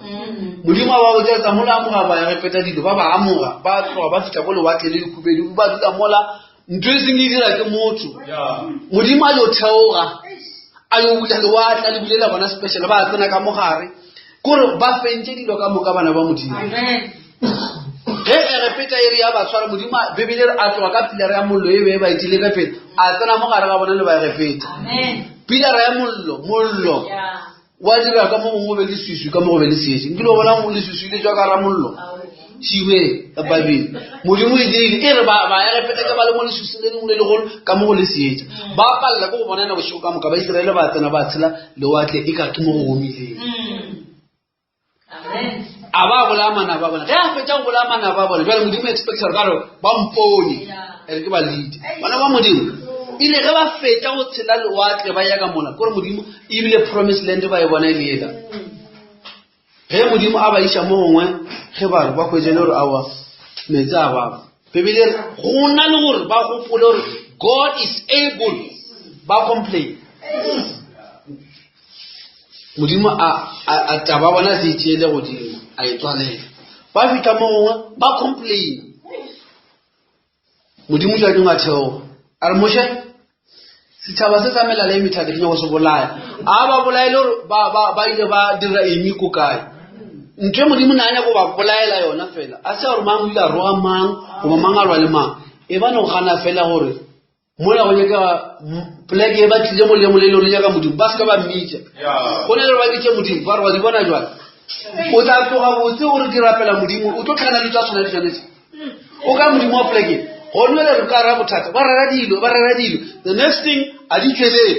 modimo a ba botsa tsa mola amoga ba Egepeta dilo ba ba amoga ba tloga ba fihla ko lewatle le lekhubedu ba dula mola ntho e seng e dira ke motho modimo a yo theoga a yo bula lewatle a le bulela bona special ba tsena ka mogare kore ba fentše dilo ka moka bana ba modimo ge egepeta e re ya ba tshwara modimo bebele re a tloga ka pilara ya mollo e be e ba etile ka pele a tsena mo gare ga bona le ba egepeta pilara ya mollo mollo wa dira ka mo gongwe go be le swiswi ka mo go be le seetše nkile o bona leswiswi le tswa ka ra mollo šiwe ka babele modimo e dirile e re baegepeta ke ba le mo leswiswing le lengwe le legolo ka mo go le seetša ba palela ke go bonana bošego ka moka baiseraele ba tsena ba tshela lewatle e ka ke mo go omileng a ba bolaya manaba a bona ge a fetša go bolaya manaba a bona jale modimo expecta gore ka re ba mpone ere ke ba lead bana ba modimo ile ge ba fetša go tshela lewatle ba ya ka mola kore modimo ebile promise land ba e bona e le ela ge modimo a ba iša mo gongwe ge ba re ba hwetše le gore aowa meetse a baba bebele re go na le gore ba gopole gore god is able ba complain Modimo a, a, a taba bona se itšeele godimo, a e tswalela. Ba fihla mo gongwe ba complain. Modimo jwa dingwa theoga. A re Moshe, setšhaba se sa melala e methata ke nyako se bolaya. A ba bolaele gore ba, ba, ba ile ba dira eng ko kae. Ntho e Modimo ne a nyako ba bolaela yona fela. A se gore mang o ile a roga mang, goba mang a lwa le mang. E ba no gana fela gore mola go nyakega poleke e ba tlile mo lengwe le le nyaka modimo ba seka ba mmitša go na le gore ba bitše modimo ba re wa di bona jwale o tla tloga botse gore ke rapela modimo o tlo tlhakana le tsa tshwana le tshwanetse o ka modimo wa poleke gone le re ka ra bothata ba rera dilo ba rera dilo the next thing a di tšwelele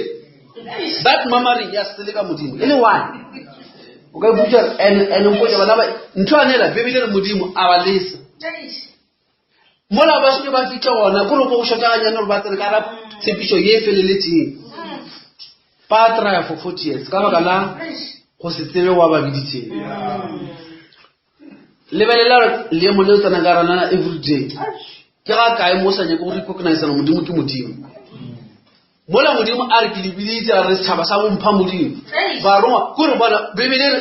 that mamaring ya sele ka modimo e le one o ka iputsa and and mpotsa bana ba ntho anela bebele re modimo a ba lesa Mola ba šetše ba fihla gona, kore go šota ganyane gore ba tsene ka ra tshepišo ye e feleletšeng. Ba traya for 40 years ka baka la go se tsebe wa ba biditseng. Lebelela leemo le o tsenang ka rona every day. Ke ga kae mo o sa nyake go recognize gore Modimo ke Modimo. Mola Modimo a re ke le biditse a re setšhaba sa bompha Modimo. Barongwa kore bona Bibele re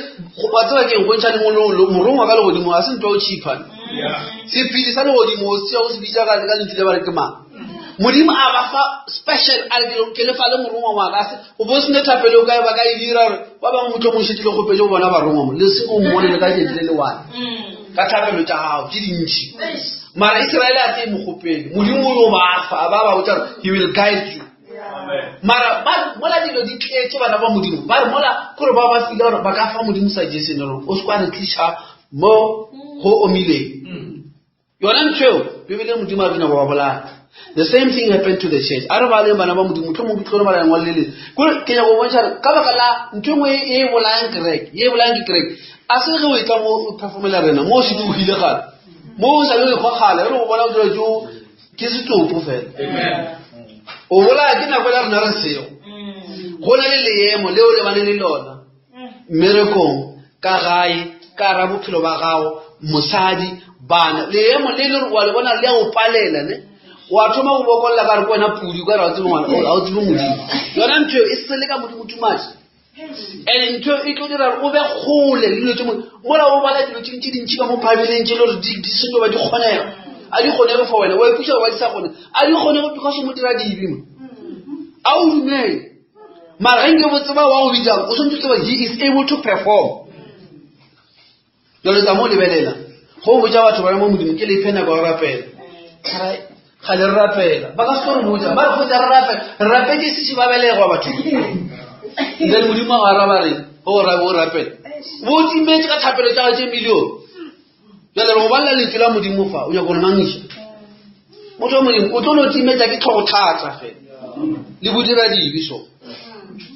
wa tseba ke eng go ntšha lengwe morongwa ka legodimo ga se ntwa o cheaper. Sephedi sa legodimo o se o se bitsa ka ka lentšu le ba re ke mang. Modimo a ba fa special a re ke le fa le morongwa wa ka se o bo sene thapelo kae ba ka e dira gore ba bangwe motlho mongwe šetše le kgopetše go bona barongwa mo le se o mmone le ka tšatši le le one ka thapelo tša gago tše dintši. Mara Israele a tee mokgopele Modimo o yo ba fa a ba ba botša gore he will guide you. Mara ba mola dilo di tletše bana ba Modimo ba re mola kore ba ba file gore ba ka fa Modimo suggestion gore o se kwa re tliša mo go omileng. Yona ntho eo Bibele Modimo a re nyaka ba bolaya. The same thing happened to the church. A re baleng bana ba Modimo mohlomong ke tlo re bala lengwalo le lengwe. Kore ke nyaka go bontšha gore ka baka la ntho e nngwe e e bolayang kereke, ye e bolayang ke kereke. A se ge o etla mo o performela rena mo o šetše o hile gale. Mo o sa le o ekgwa kgale, re go bona o dira tšo ke setopo fela. O bolaya ke nako ya rena re sego. Go na le leemo leo lebane le lona. Mmerekong, ka gae, ka ra bophelo ba gago, mosadi, bana. Leemo le le wa le bona le a o palela ne. Wa thoma go bokolla ka re ke wena pudi, ka re ga o tsebe ngwana, ga o tsebe Modimo. Yona ntho eo e sele ka Modimo too much. And ntho e tlo dira gore o be kgole le dilo tše mola o bala dilo tše dintši ka mo Bibeleng tše le gore di seno ba di kgonega. a di kgonege for wena wa ipotša gore wa di sa kgone a di kgonege because o mo dira dibe mo a o dumele mara ge nke bo tseba wa go bitsang o tshwanetse tseba he is able to perform jalo tsa mo lebelela go botsa batho ba mo modimo ke lefe nako ya rapela ga le re rapela ba ka se re botsa ba re kgotsa re rapela re rapetse se se ba belegwa batho then modimo a araba re o ra o rapela bo timetse ka thapelo tsa tse million jale re go balela lentswe la modimo fa o nyaka gore mangiša motho wa modimo o tlo no timetsa ke tlhogo thata fela le bodira dibe so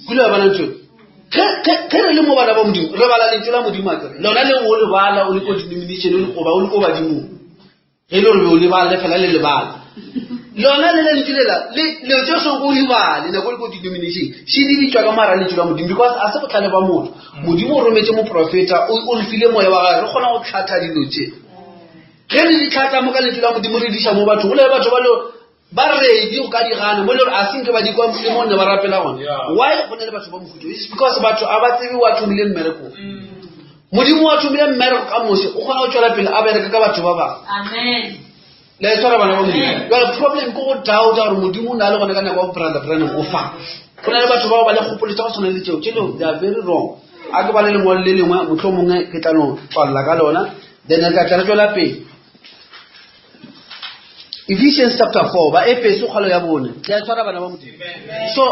kule ba bona ntho ge re le mo bana ba modimo re bala lentswe la modimo a kere lona le o le bala o le ko denomination o le goba o le ko badimong ge e le gore be o lebale fela le lebala lona le lentswe lela leo tse seng o lebale nako le ko denomination she di bitswa ka mara lentswe la modimo because a se botlhale ba motho modimo o rometse moprofeta o re file moya wa gage re kgona go tlhatha dilo tse ge re di tlhatla mo ka lentswe la modimo re diša mo bathong go le batho ba le ba ready go ka di gana mo le gore a senke ba di kwa le mo ne ba rapela gone why go ne le batho ba mofuto it's because batho a ba tsebe wa thomile mmereko modimo wa thomile mmereko ka mose o kgona go tswela pele a bereke ka batho ba bangwe le tshwara bana ba modimo jale problem ke go doubta gore modimo o ne a le gone ka nako ya brother branham o fa go na le batho bao ba le kgopolo tsa go tshwana le tseo tse leo they are very wrong a ke ba le lengwalo le lengwe motlho mongwe ke tla no tswalela ka lona then re tla tla re tswela pele Ephesians chapter 4 ba Efeso kgalo ya bone ke a tshwara bana ba modimo so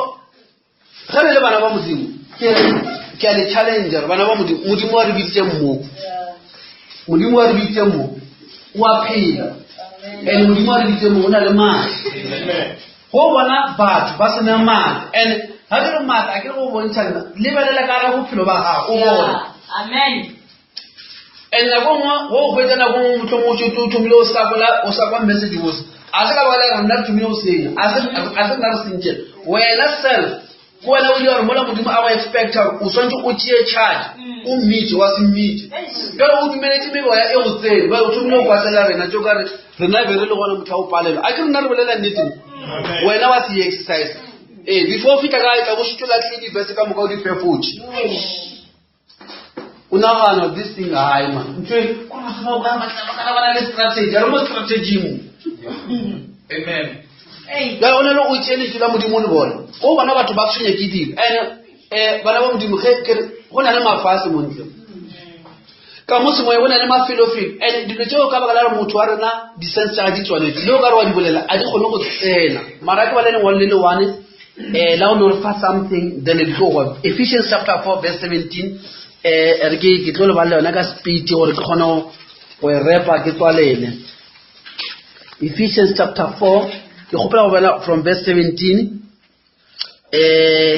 ge re le bana ba modimo ke re ke a le challenger bana ba modimo modimo wa re biditse mmo modimo wa re biditse mo o a phela and modimo wa re biditse mo o na le maatla go bona batho ba sena maatla and ga ke re maatla a ke re go bontšha nna lebelela ka ga bophelo ba gago o bone Amen. and nako nngwe go hwetsa nako nngwe motlho mongwe o thomile o sa gola o sa kwa message bose a se ka baka la rona re thomile go senya a se nna re sentse wena self ke wena o ile gore mola modimo a go expecta gore o tshwanetse o tšee charge o mmitse wa se mmitse jale o dumeletse memoya e go tsene ba o thomile go kwatlela rena tse o ka re rena be re le gona motho a o palelwa a ke rena re bolela nnete wena wa se exercise ee before o fitlha ka tla bo šitse latlhe dibese ka moka o di fefotše o nagana this thing hai man ntho e kore batho ba ba batla ba na le strategy a re mo strategy mo Amen. jale o ne le o tšee lentswe la modimo le bone o bona batho ba tshwenye ke dilo and um bana ba modimo ge ke re go na le mafase mo ntle ka mo semoya go na le mafelofelo and dilo tseo ka baka la gore motho wa rena di-sense tsa di tswanetse le o ka re wa di bolela a di kgone go tsena mara ke ba le lengwalo le le one eh la o no re fa something then re tlo go Ephesians chapter 4 verse 17 eh re ke ke tlo le balela yona ka speed gore ke kgone go e repa ke tswalele Ephesians chapter 4 ke kgopela go bala from verse 17 eh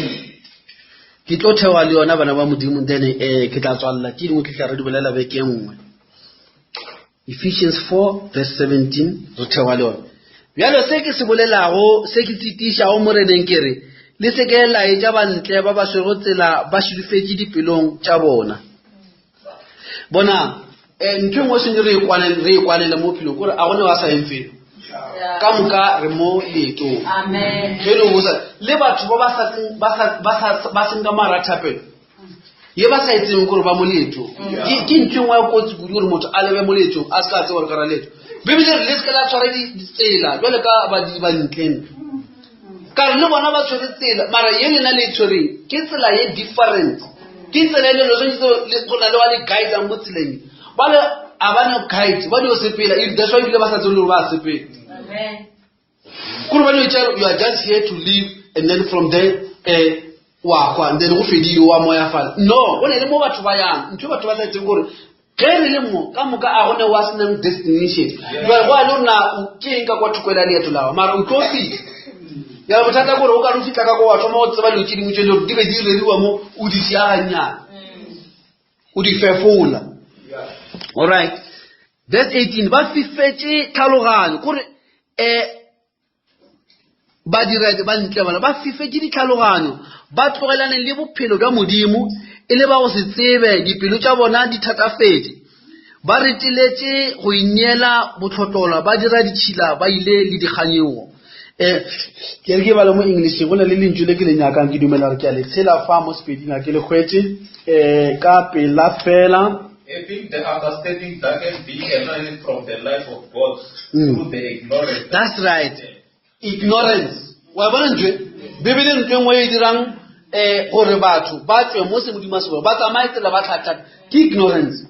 ke tlo thewa le yona bana ba modimo then eh ke tla tswalela ke dingwe ke tla re di bolela beke e nngwe Ephesians 4 verse 17 re thewa le yone bjalo se ke se bolelago se ke tsitišago moreneng ke re le se ke la etša bantle ba ba swerego tsela ba šilofetše dipelong tša bona bona eh, ntho e nngwe sentse re e kwanele mo phelong kore a gone wa sa eng felo ka moka re mo leetong ge e le bosa le batho ba ba seng ka mara thapelo ye ba sa etseng gore ba mo leetong ke ntho engwe ya kotsi kudu gore motho a lebe mo leetong a se ka tseba gore ka ra leeto bebile re le se ka la tshwara ditsela jwale ka badidi ba ntleng ka re le bona ba tshwere tsela mara ye lena le e tshwereng ke tsela ye different ke tsela e le lo tshwanetse go na le wa le guidang mo tseleng ba le a ba no guide ba dio sepela that's why ebile ba sa tsebe le gore ba sepela kore ba no you are just here to live and then from there eh wa kwa and then go fedile wa moya fala no go ne le mo batho ba yang ntho e batho ba sa itseng gore ge re le mo ka moka a gone wa senang destination jale go a le na ke eng ka kwa thoko la leeto lago mara o tlo fitlha ya bothata kore o ka re o fitlha ka ko wa thoma go tseba dilo tse dingwe tse le gore di be di reriwa mo o di tšeagannyana o di fefola alright verse 18 ba fifetše tlhaloganyo kore um badiredi ba ntle bana ba fifetše ditlhaloganyo ba tlogelane le bophelo bja modimo e le ba go se tsebe dipelo tša bona di thatafetše ba reteletše go ineela bohlotlolo ba dira ditšhila ba ile le dikganyogo um ke re ke bale mo englisheng go na le lentšu le ke le nyakang ke dumela gore ke a le tshela fa mo sepeding a ke le hwetše um ka pela fela. Having the understanding darkened, being alienated from the life of God through the ignorance. That's right. Ignorance. Wa bona ntho e? Bibele ntho e nngwe e dirang um gore batho ba tswe mo se modimo a se ba tsamaye tsela ba tlhatlhata ke ignorance.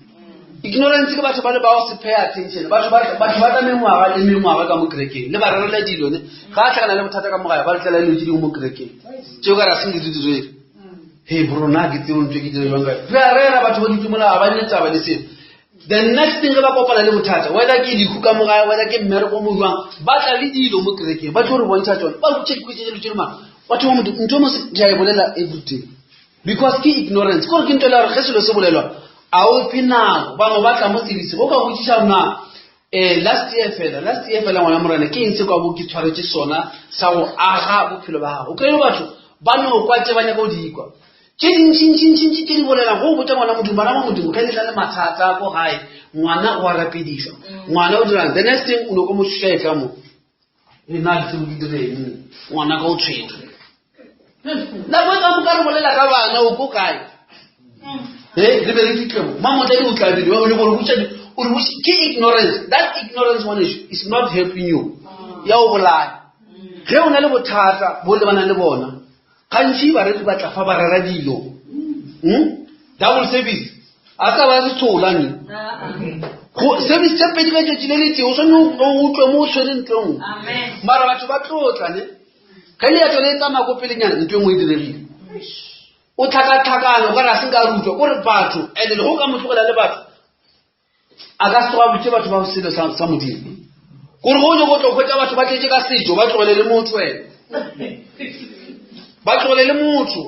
Ignorance ke batho ba le ba go se pay attention. Batho ba batho ba tla mengwaga le mengwaga ka mo kerekeng le ba rerela dilo ne. Ga a tlhakana le bothata ka mo gae ba letlela dilo tse dingwe mo kerekeng. Tšeo ka re a se di direge. Hey bro nna ke tseo ntho e ke dire jwang ka re a rera batho ba dutse mola ga ba nne taba le selo. The next thing ge ba kopana le bothata whether ke lehu ka mo gae whether ke mmereko mo jwang ba tla le dilo mo kerekeng ba tlo re bontšha tsone ba botše dikhwetše dilo tše di mara batho ba modimo ntho mo ke a e bolela everyday because ke ignorance kore ke ntho e le gore ge selo se bolelwa a o phe nako bangwe ba tla mo service go ka botšiša na um last year fela last year fela ngwana morena ke eng se kwa bo ke tshwaretse sona sa go aga bophelo ba gago o kry-e batho ba no kwa tse ba nyaka go di kwa tše dintšintšintšintši tše di bolelang go botša ngwana modimo bana ba modimo ge le tla le mathata ko gae ngwana o a rapedišwa ngwana o dirang the next thing o no ko mo šetla mo e na le tseo di direng ngwana ka o tshwere nako e ka moka re bolela ka bana o ko kae e re be re fitlhe mo mamotladi o tlabile o le gore botša o re botše ke ignorance that ignorance one is, is not helping you ya o bolaya ge o na le bothata bo lebanang le bona gantši bareri ba tla fa ba rera dilo hmm? double service a ka ba se tsholane go service tše pedi ka tšatši le le tee o swane o utlwe mo o tshwere ntlo nngwe mara batho ba tlotla ne ge leeto le tsamaya ko pelenyana ntho e nngwe e diregile o tlhakatlhakane o ka re a se nka rutwa o re batho and-e le go ka mo tlogela le batho a ka se tsoga botse batho ba selo sa, sa modimo gore go nyoko tlo hwetša batho ba tletše ka setšo ba tlogele le motho wena ba tlogele le motho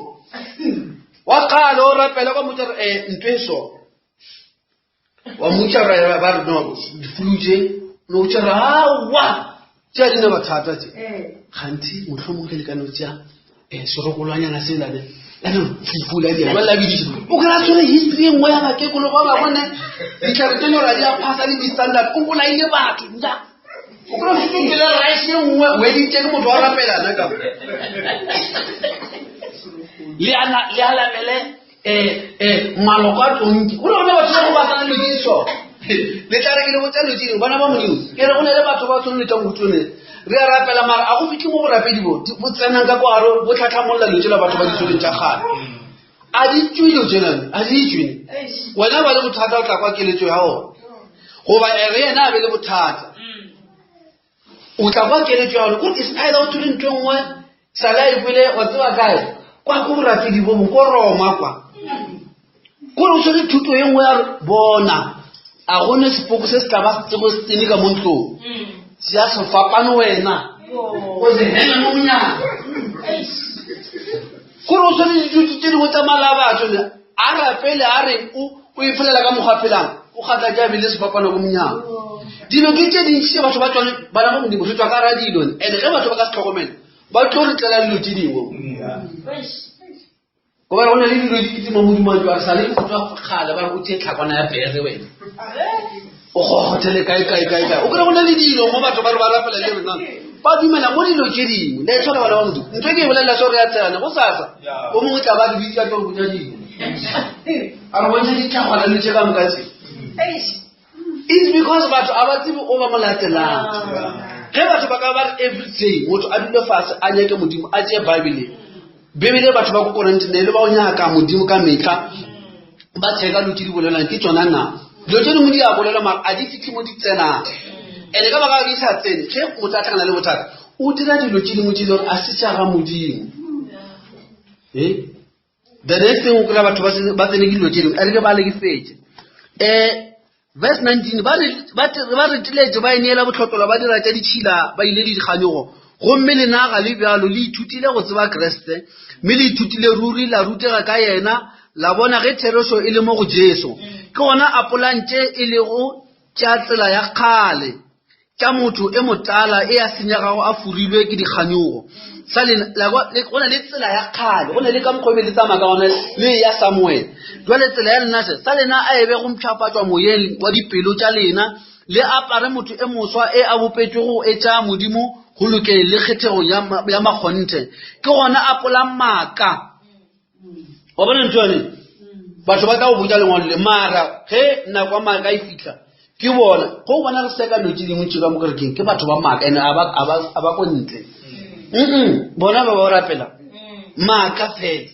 wa kgale o rapela kwa motho re um ntho e so wa mmotša ra ba re no difulu tše no botša re awa tše a di na bothata tše gantsi mohlomong ge le ka no tšea um serokolwanyana selane fufula dia jwale la biditše o kry-a tshwere history e nngwe ya bakekolo ba bangwe ne ditlhare tse lora di a phasa le di-standard o bolaile batho nja o kry-a fetile rice e nngwe o editše ke motho wa rapelana ka le alamele um maloko a tonki go ne go ne batho ba go batla le diso le tla re ke le botsa dilo tse dingwe bana ba modimo ke re go ne le batho ba tshwane le tsa mohutsone re a rapela mara a go fitlhe mo borapedi bo bo tsenang ka kwaro bo tlhatlhamolola dilo tsela batho ba di tshwereng tsa kgale a di tswe dilo tsenane a di tswe wena ba le bothata o tla kwa keletso ya ona goba ere yena a be le bothata o tla kwa keletso ya gone kore is either o thole ntho e nngwe sala e kwele wa tseba kae kwa ko borapedi bo bongwe ko roma kwa kore o tshwere thuto e nngwe ya re bona a gone sepoko se se tla ba setsego se tsene ka mo ntlong se ya se fapane wena o se hema mo monyana kore o tshwere dithuto tse dingwe tsa mala a batho ne a rapele a reng o o ipholela ka mokgwa phelang o kgatla ke a bile sefapano ko monyana dilo ke tse dintši tse batho ba tswane bana ba modimo re tswa ka ra dilo and ge batho ba ka se tlhokomele ba tlo re tlela dilo tse dingwe gobane go na le dilo di kitima modimo a jwa re sa le go tswa kgale ba re o tšee tlhakwana ya pere wena o gogothele kae kae kae kae o kry go na le dilo mo batho ba re ba rapela le rena ba dumela mo dilo tše dingwe le tshwana bana ba modimo ntho e ke e bolelela so re ya tshegane go sasa o mongwe tla ba ke bitsa tlo botsa dilo a re bontšha ditlhagwana le tše ka moka tse it's because batho a ba tsebe o ba mo latelang ge batho ba ka ba re every day motho a dule fatshe a nyake modimo a tšee bible bibele batho ba ko korente ne le ba o nyaka modimo ka metlha ba tsheka dilo tse di bolelang ke tsona na dilo tse dingwe di a bolelwa mara a di fitlhe mo di tsenang and-e ka baka di sa tsene ge motho a tlhakana le bothata o dira dilo tse dingwe tse le gore a se tša ga modimo e the next thing o kry-a batho ba tsene ke dilo tse dingwe a re ke ba le ke fetse um Verse 19, ba re, ba, ba retiletše ba ineela bohlotlolo ba dira tša ditšhila ba ile le dikganyogo. Gomme lena ga le bjalo, le ithutile go tseba Kriste, mme le ithutile ruri la rutega ka yena, la bona ge therešo e le mo go Jesu. Ke gona apolang tše e lego tša tsela ya kgale. tša motho e motala e a senyegago a furilwe ke dikganyogo sa lena la kwa go na le tsela ya kgale go na le ka mokgwa e be le tsamaya ka gona le ya samuel jwale tsela ya lena se sa lena a e be go mpshafatšwa moyeng wa dipelo tša lena le apare motho e moswa e a bopetšwego go etša modimo go lokeng le kgethegong ya makgonthe ke gona apolang maaka wa bona ntho yone? Batho ba tla go botša lengwalo le mara ge nako ya maaka e fitlha ke bona go bona re seka dilo tše dingwe tše ka mo kerekeng ke batho ba maaka ene a ba ko ntle. Mm bona ba ba rapela maaka fela.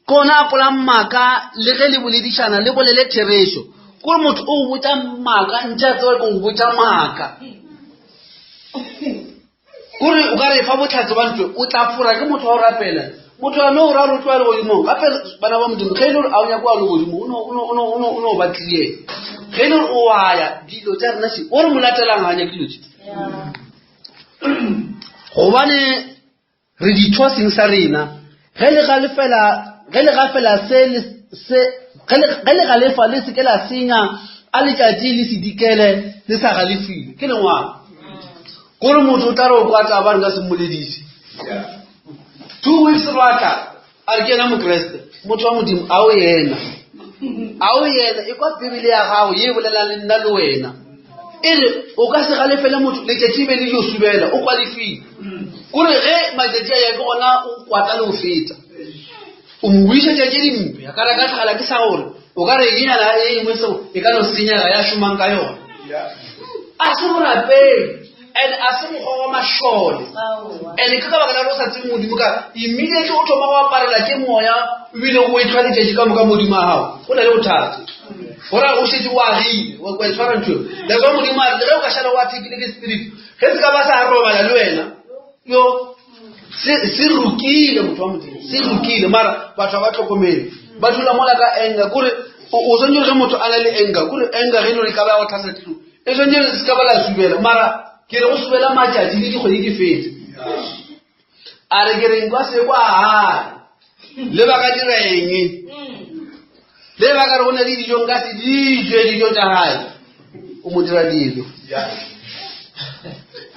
Kona apolang maaka le ge le boledišana le bolele therešo. Kore motho o go botša maaka ntše a tseba ke go botša maaka. Kore o ka re fa botlhatse ba ntlo o tla fora ke motho wa go rapela. Motho wa no ra re o tloga legodimong gape bana ba modimo ge e le gore a o nyake wa legodimo o no ba clear. Ge e le gore o a ya dilo tša rena se o re mo latelang ga nyake dilo tše. Gobane Re ditho seng sa rena. Ge le galefela, ge le gafela se le se, ge le, ge le galefa le se ke la senya, a letšatši le se dikele le sa galefile. Ke lengwalo. Kore motho o tla re o kwata ba re nka se mmoledise. Two weeks ba tla a re ke yena Mokreste. Motho wa Modimo a o yena. A o yena e kwa Bibele ya gago ye e bolelang le nna le wena. E re o ka se galefele motho letšatši be le yo subela o kwalefile. Kore ge matšatši a ya ke gona o kwata le go feta. O mo buišetša tše dimpe a ka re ka tlhagala ke sa gore o ka re enyana e engwe seo e ka no senyega ya šomang ka yona. A se borapedi and a se mokgwa wa mašole and ke ka baka la gore o sa tsebe modimo ka immediately o thoma go aparela ke moya ebile o etlhwa letšatši ka moka modimo a gago go na le bothata gora o šetse o agile wa itshwara ntho eo that's why modimo a re ge o ka šala o athekile ke spirit ge se ka ba sa robala le wena yo se rukile motho wa modimo se rukile mara batho ga ba tlhokomele ba dula mola ka anger kore o swanetse ge motho a na le anger kore anger ge e le gore e ka ba ya go tlhasa tlo e swanetse se ka ba la subela mara ke re go subela matšatši le dikgwedi di fete a re ke reng kwa se kwa gae le ba ka dira eng le ba ka re go na le dijo nka se dijwe dijo tša gae o mo dira dilo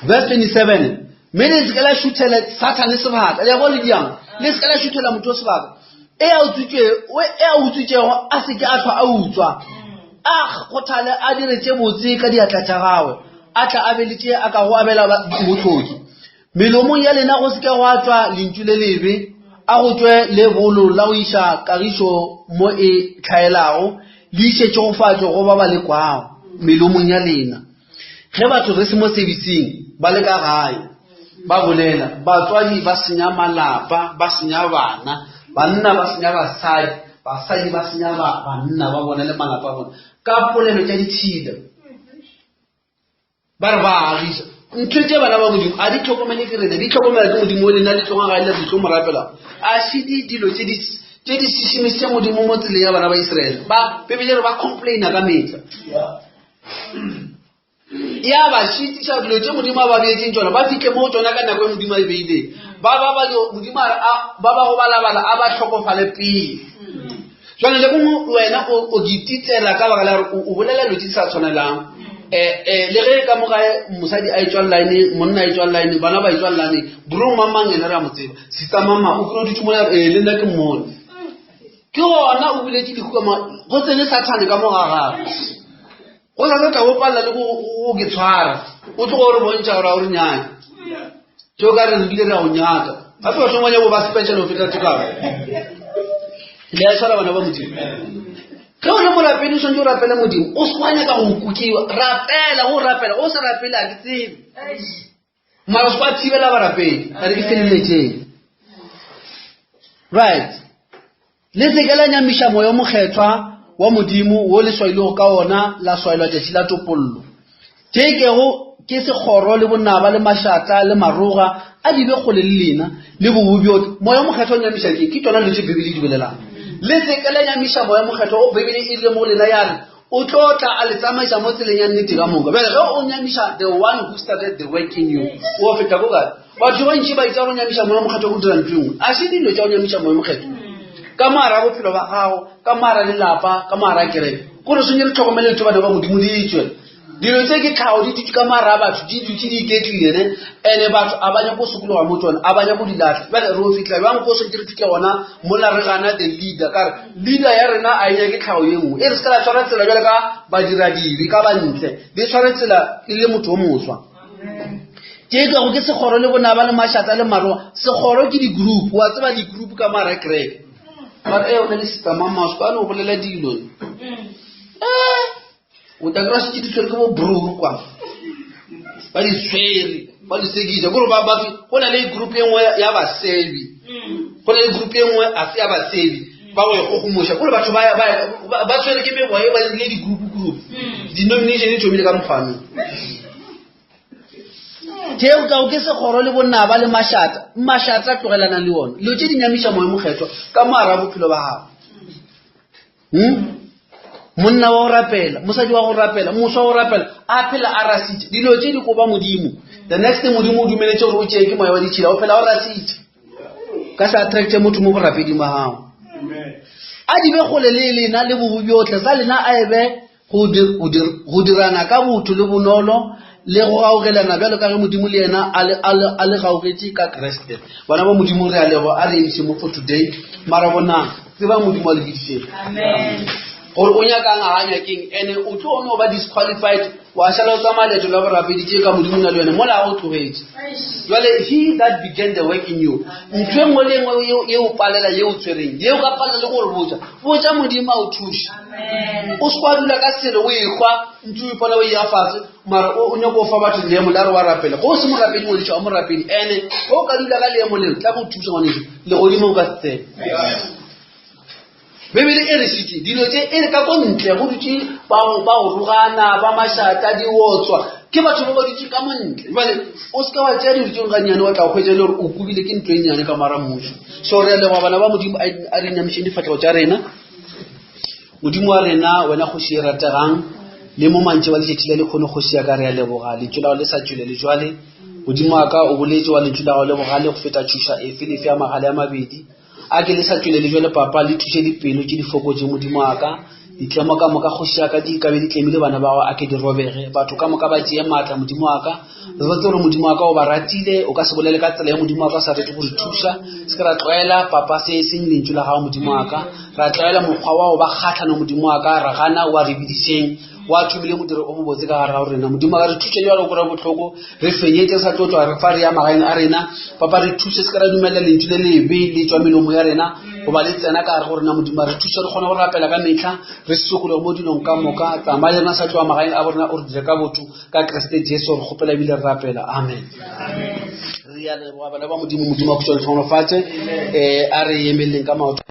verse 27 mme le seke la šuthela sathane sebaka le ya go le diang le seke la šuthela motho sebaka e a utswitšego a seke a tlhwa a utswa a kgothale a dire tše botse ka diatla tša gagwe a tla a be le tše a ka go abela motlhoki Melomong ya lena go se ke gwa tšwa lentšu le lebe, a go tšwe le bolo la go iša kagišo mo e hlaelago, le iše tšegofatšo go ba ba le kwago. Melomong ya lena. Ge batho re se mo sebising, ba le ka gae, ba bolela, batswadi ba senya malapa, ba senya bana, banna ba senya basadi, basadi ba senya banna ba bona le malapa a bona ka polelo tša ditšhila. Ba re ba agiša. Ntho tše bana ba Modimo a di tlhokomele ke rena, di tlhokomela ke Modimo o lena le tloga gae le re tlo mo rapela. A se di dilo tše di tše di šišimišitše Modimo mo tseleng ya bana ba Israele. Ba Bibele re ba complaina ka metlha. Ya ba šitiša dilo tše Modimo a ba beetseng tšona, ba fihle mo tšona ka nako e Modimo a e beileng. Ba ba ba Modimo a re a ba ba go balabala a ba hlokofale pele. Jwale le bongwe wena o gititela ka baka la gore o bolela dilo tse di sa tshwanelang. Um le ge ka mo gae mosadi a etswa line, monna a etswa line, bana ba etswa line, bro mang mang ena re a mo tseba, sister mang mang o kry-o dutse mo ya ee le nna ke mmone. Ke gona o buletše lehu ka mo go tsene sathane ka mo ga gagwe. Go sa tla o palela le go ke tshwara, o tloga o re bontšha gore ga o re nyake. Tšeo ka re re bile re a go nyaka. Gape batho ba nyako ba special go feta tekano. Le a tshwara bana ba Modimo. Ge o le morapedi o swanetše o rapele Modimo. O se wa nyaka go kukiwa. Rapela, go rapela. O sa rapele a ke tsebe. Mara o se wa thibela barapedi. A re ke feleletšeng. Right. Le se ke la nyamiša moya o mokgethwa wa Modimo wo le swailwego ka wona la swaelwa tšatši la topollo. Tše e kego ke sekgoro le bonaba le mašata le maroga a di be kgole le lena le bobo bjohle. Moya o mokgethwa o nyamiša ke ke tšona dilo tše Bibele e di bolelang. Le se ke la nyamiša moya o mokgethwa o Bibele e rile mo go lena ya re o tlo tla a le tsamaiša mo tseleng ya nnete ka moka. Bjale ge o nyamiša the one who started the work in you, o feta ko kae? Batho ba bantši ba itša go nyamiša moya mokgethwa go dira ntho e nngwe. A se dilo tša go nyamiša moya mokgethwa. Ka moara bophelo ba gago, ka moara lelapa, ka moara kereke. Gore swanetše re tlhokomele dilo bana ba Modimo di tšwe. Dilo tse ke tlhago di dutše ka moara a batho, di dutše di iketlile ne. Ene batho a ba nyako go sokologa mo tsona, a ba nyako di lahla. Bjale re o fihla bjang ko swanetše re fihle gona mola re gana the leader ka re leader ya rena a e nyake tlhago ye nngwe. E re se ka la tshwara tsela bjale ka badiradibe, ka bantle. Le tshware tsela e le motho o moswa. Ke kago ke sekgoro le bonaba le mašata le maroa. Sekgoro ke di-group, wa tseba di-group ka moara kereke. Ba re, "Eh, o na le sister mang mang, o se ka no bolela dilo." Eh, o tla kry-a šetše di tshwere ke bo bruru kwa ba di tshwere ba di sekiša kore go na le group e nngwe ya basebi go na le group e nngwe a se ya basebi ba go ikgogomoša kore batho ba tshwere ke meboya e ba le di-group group denomination e thomile ka mokgwanong tšeo kao ke segoro le bonaba le mašata mašata tlogelanang le one dilo tše di nyamiša moya mokgethwa ka mo ara bophelo ba gago Hmm? monna wa go rapela mosadi wa go rapela moswa wa go rapela a phela a rasitše dilo tše di koba modimo the next thing modimo o dumeletse gore o tšee ke moya wa ditšhila o phela o rasitše ka se attracte motho mo borapeding ba gago a di be kgole le lena le bobo bjotlhe sa lena a e be go dirana ka botho le bonolo le go gaugelana bjalo ka ge modimo le yena a le gaugetše ka kreste bana ba modimo re a lebo a re emiše mo for today mara bonang tseba modimo a le biditseng gore o nyakang ga nyakeng ene o tlo o no ba disqualified wa šala o tsamaya leeto la borapedi tše ka modimo na le wena mola o tlogetše jale he that began the work in you ntho e nngwe le nngwe ye o palela ye o tshwereng ye o ka palela le gore botša botša modimo a o thuše o se kwa dula ka selo o ekgwa ntse o ipona o ya fatshe mara o nyako o fa batho leemo la re wa rapela go o se morapedi ngwaneso a morapedi ene o ka dula ka leemo leo tla go thuša ngwaneso legodimo o ka se tsene bebele e re šitše dilo tše e re ka ko ntle go dutše ba go rogana ba mašata diotswa ke batho ba ba dutše ka montle jale o seka wa tšea dilo tšeo gannyane wa tla go hwetša e le gore o kubile ke ntlo e nnyane ka mara mmušo so re a leboga bana ba modimo a re nyamišeng difatlhego tša rena Modimo wa rena, wena kgoši e rategang, le mo mantši wa letšatši la lekgono kgoši ya ka re a leboga lentšu la gago le sa tšwele le jwale. Modimo wa ka o boletše wa lentšu la gago le bogale go feta tšhoša efe le efe ya magale a mabedi. A ke le sa tšwele le jwale papa le thuše dipelo tše di fokotše Modimo wa ka. Ditlemo ka moka kgoši ya ka di ka be di tlemile bana ba gago a ke di robege. Batho ka moka ba tšee maatla Modimo wa ka. Re tsebe gore Modimo wa ka o ba ratile, o ka se bolele ka tsela ya Modimo wa ka o sa rate go re thuša. Se ke ra tlwaela papa se e seng lentšu la gago Modimo wa ka. Ra tlwaela mokgwa wa go ba kgatlhano Modimo wa ka, ra gana wa re bidiseng wa thomile modiro o mobotse ka gare ga rena. Modimo wa ka re thuše jalo go kry bohloko, re fenyetse re sa tlo tšwa re fa re ya magaeng a rena. Papa re thuše se ke ra dumelela lentšu le lebe le tšwa melomo ya rena goba le tsena ka gare go rena. Modimo re thuše re kgone go rapela ka metlha, re sokologe mo dilong ka moka. Tsamaya le rena sa tloga magaeng a borena o re dire ka botho. Ka Kriste Jesu re kgopela ebile re rapela. Amen. Re a leboga bana ba Modimo, Modimo a go tswele tlhogonofatše. Eh, a re emeleng ka maoto.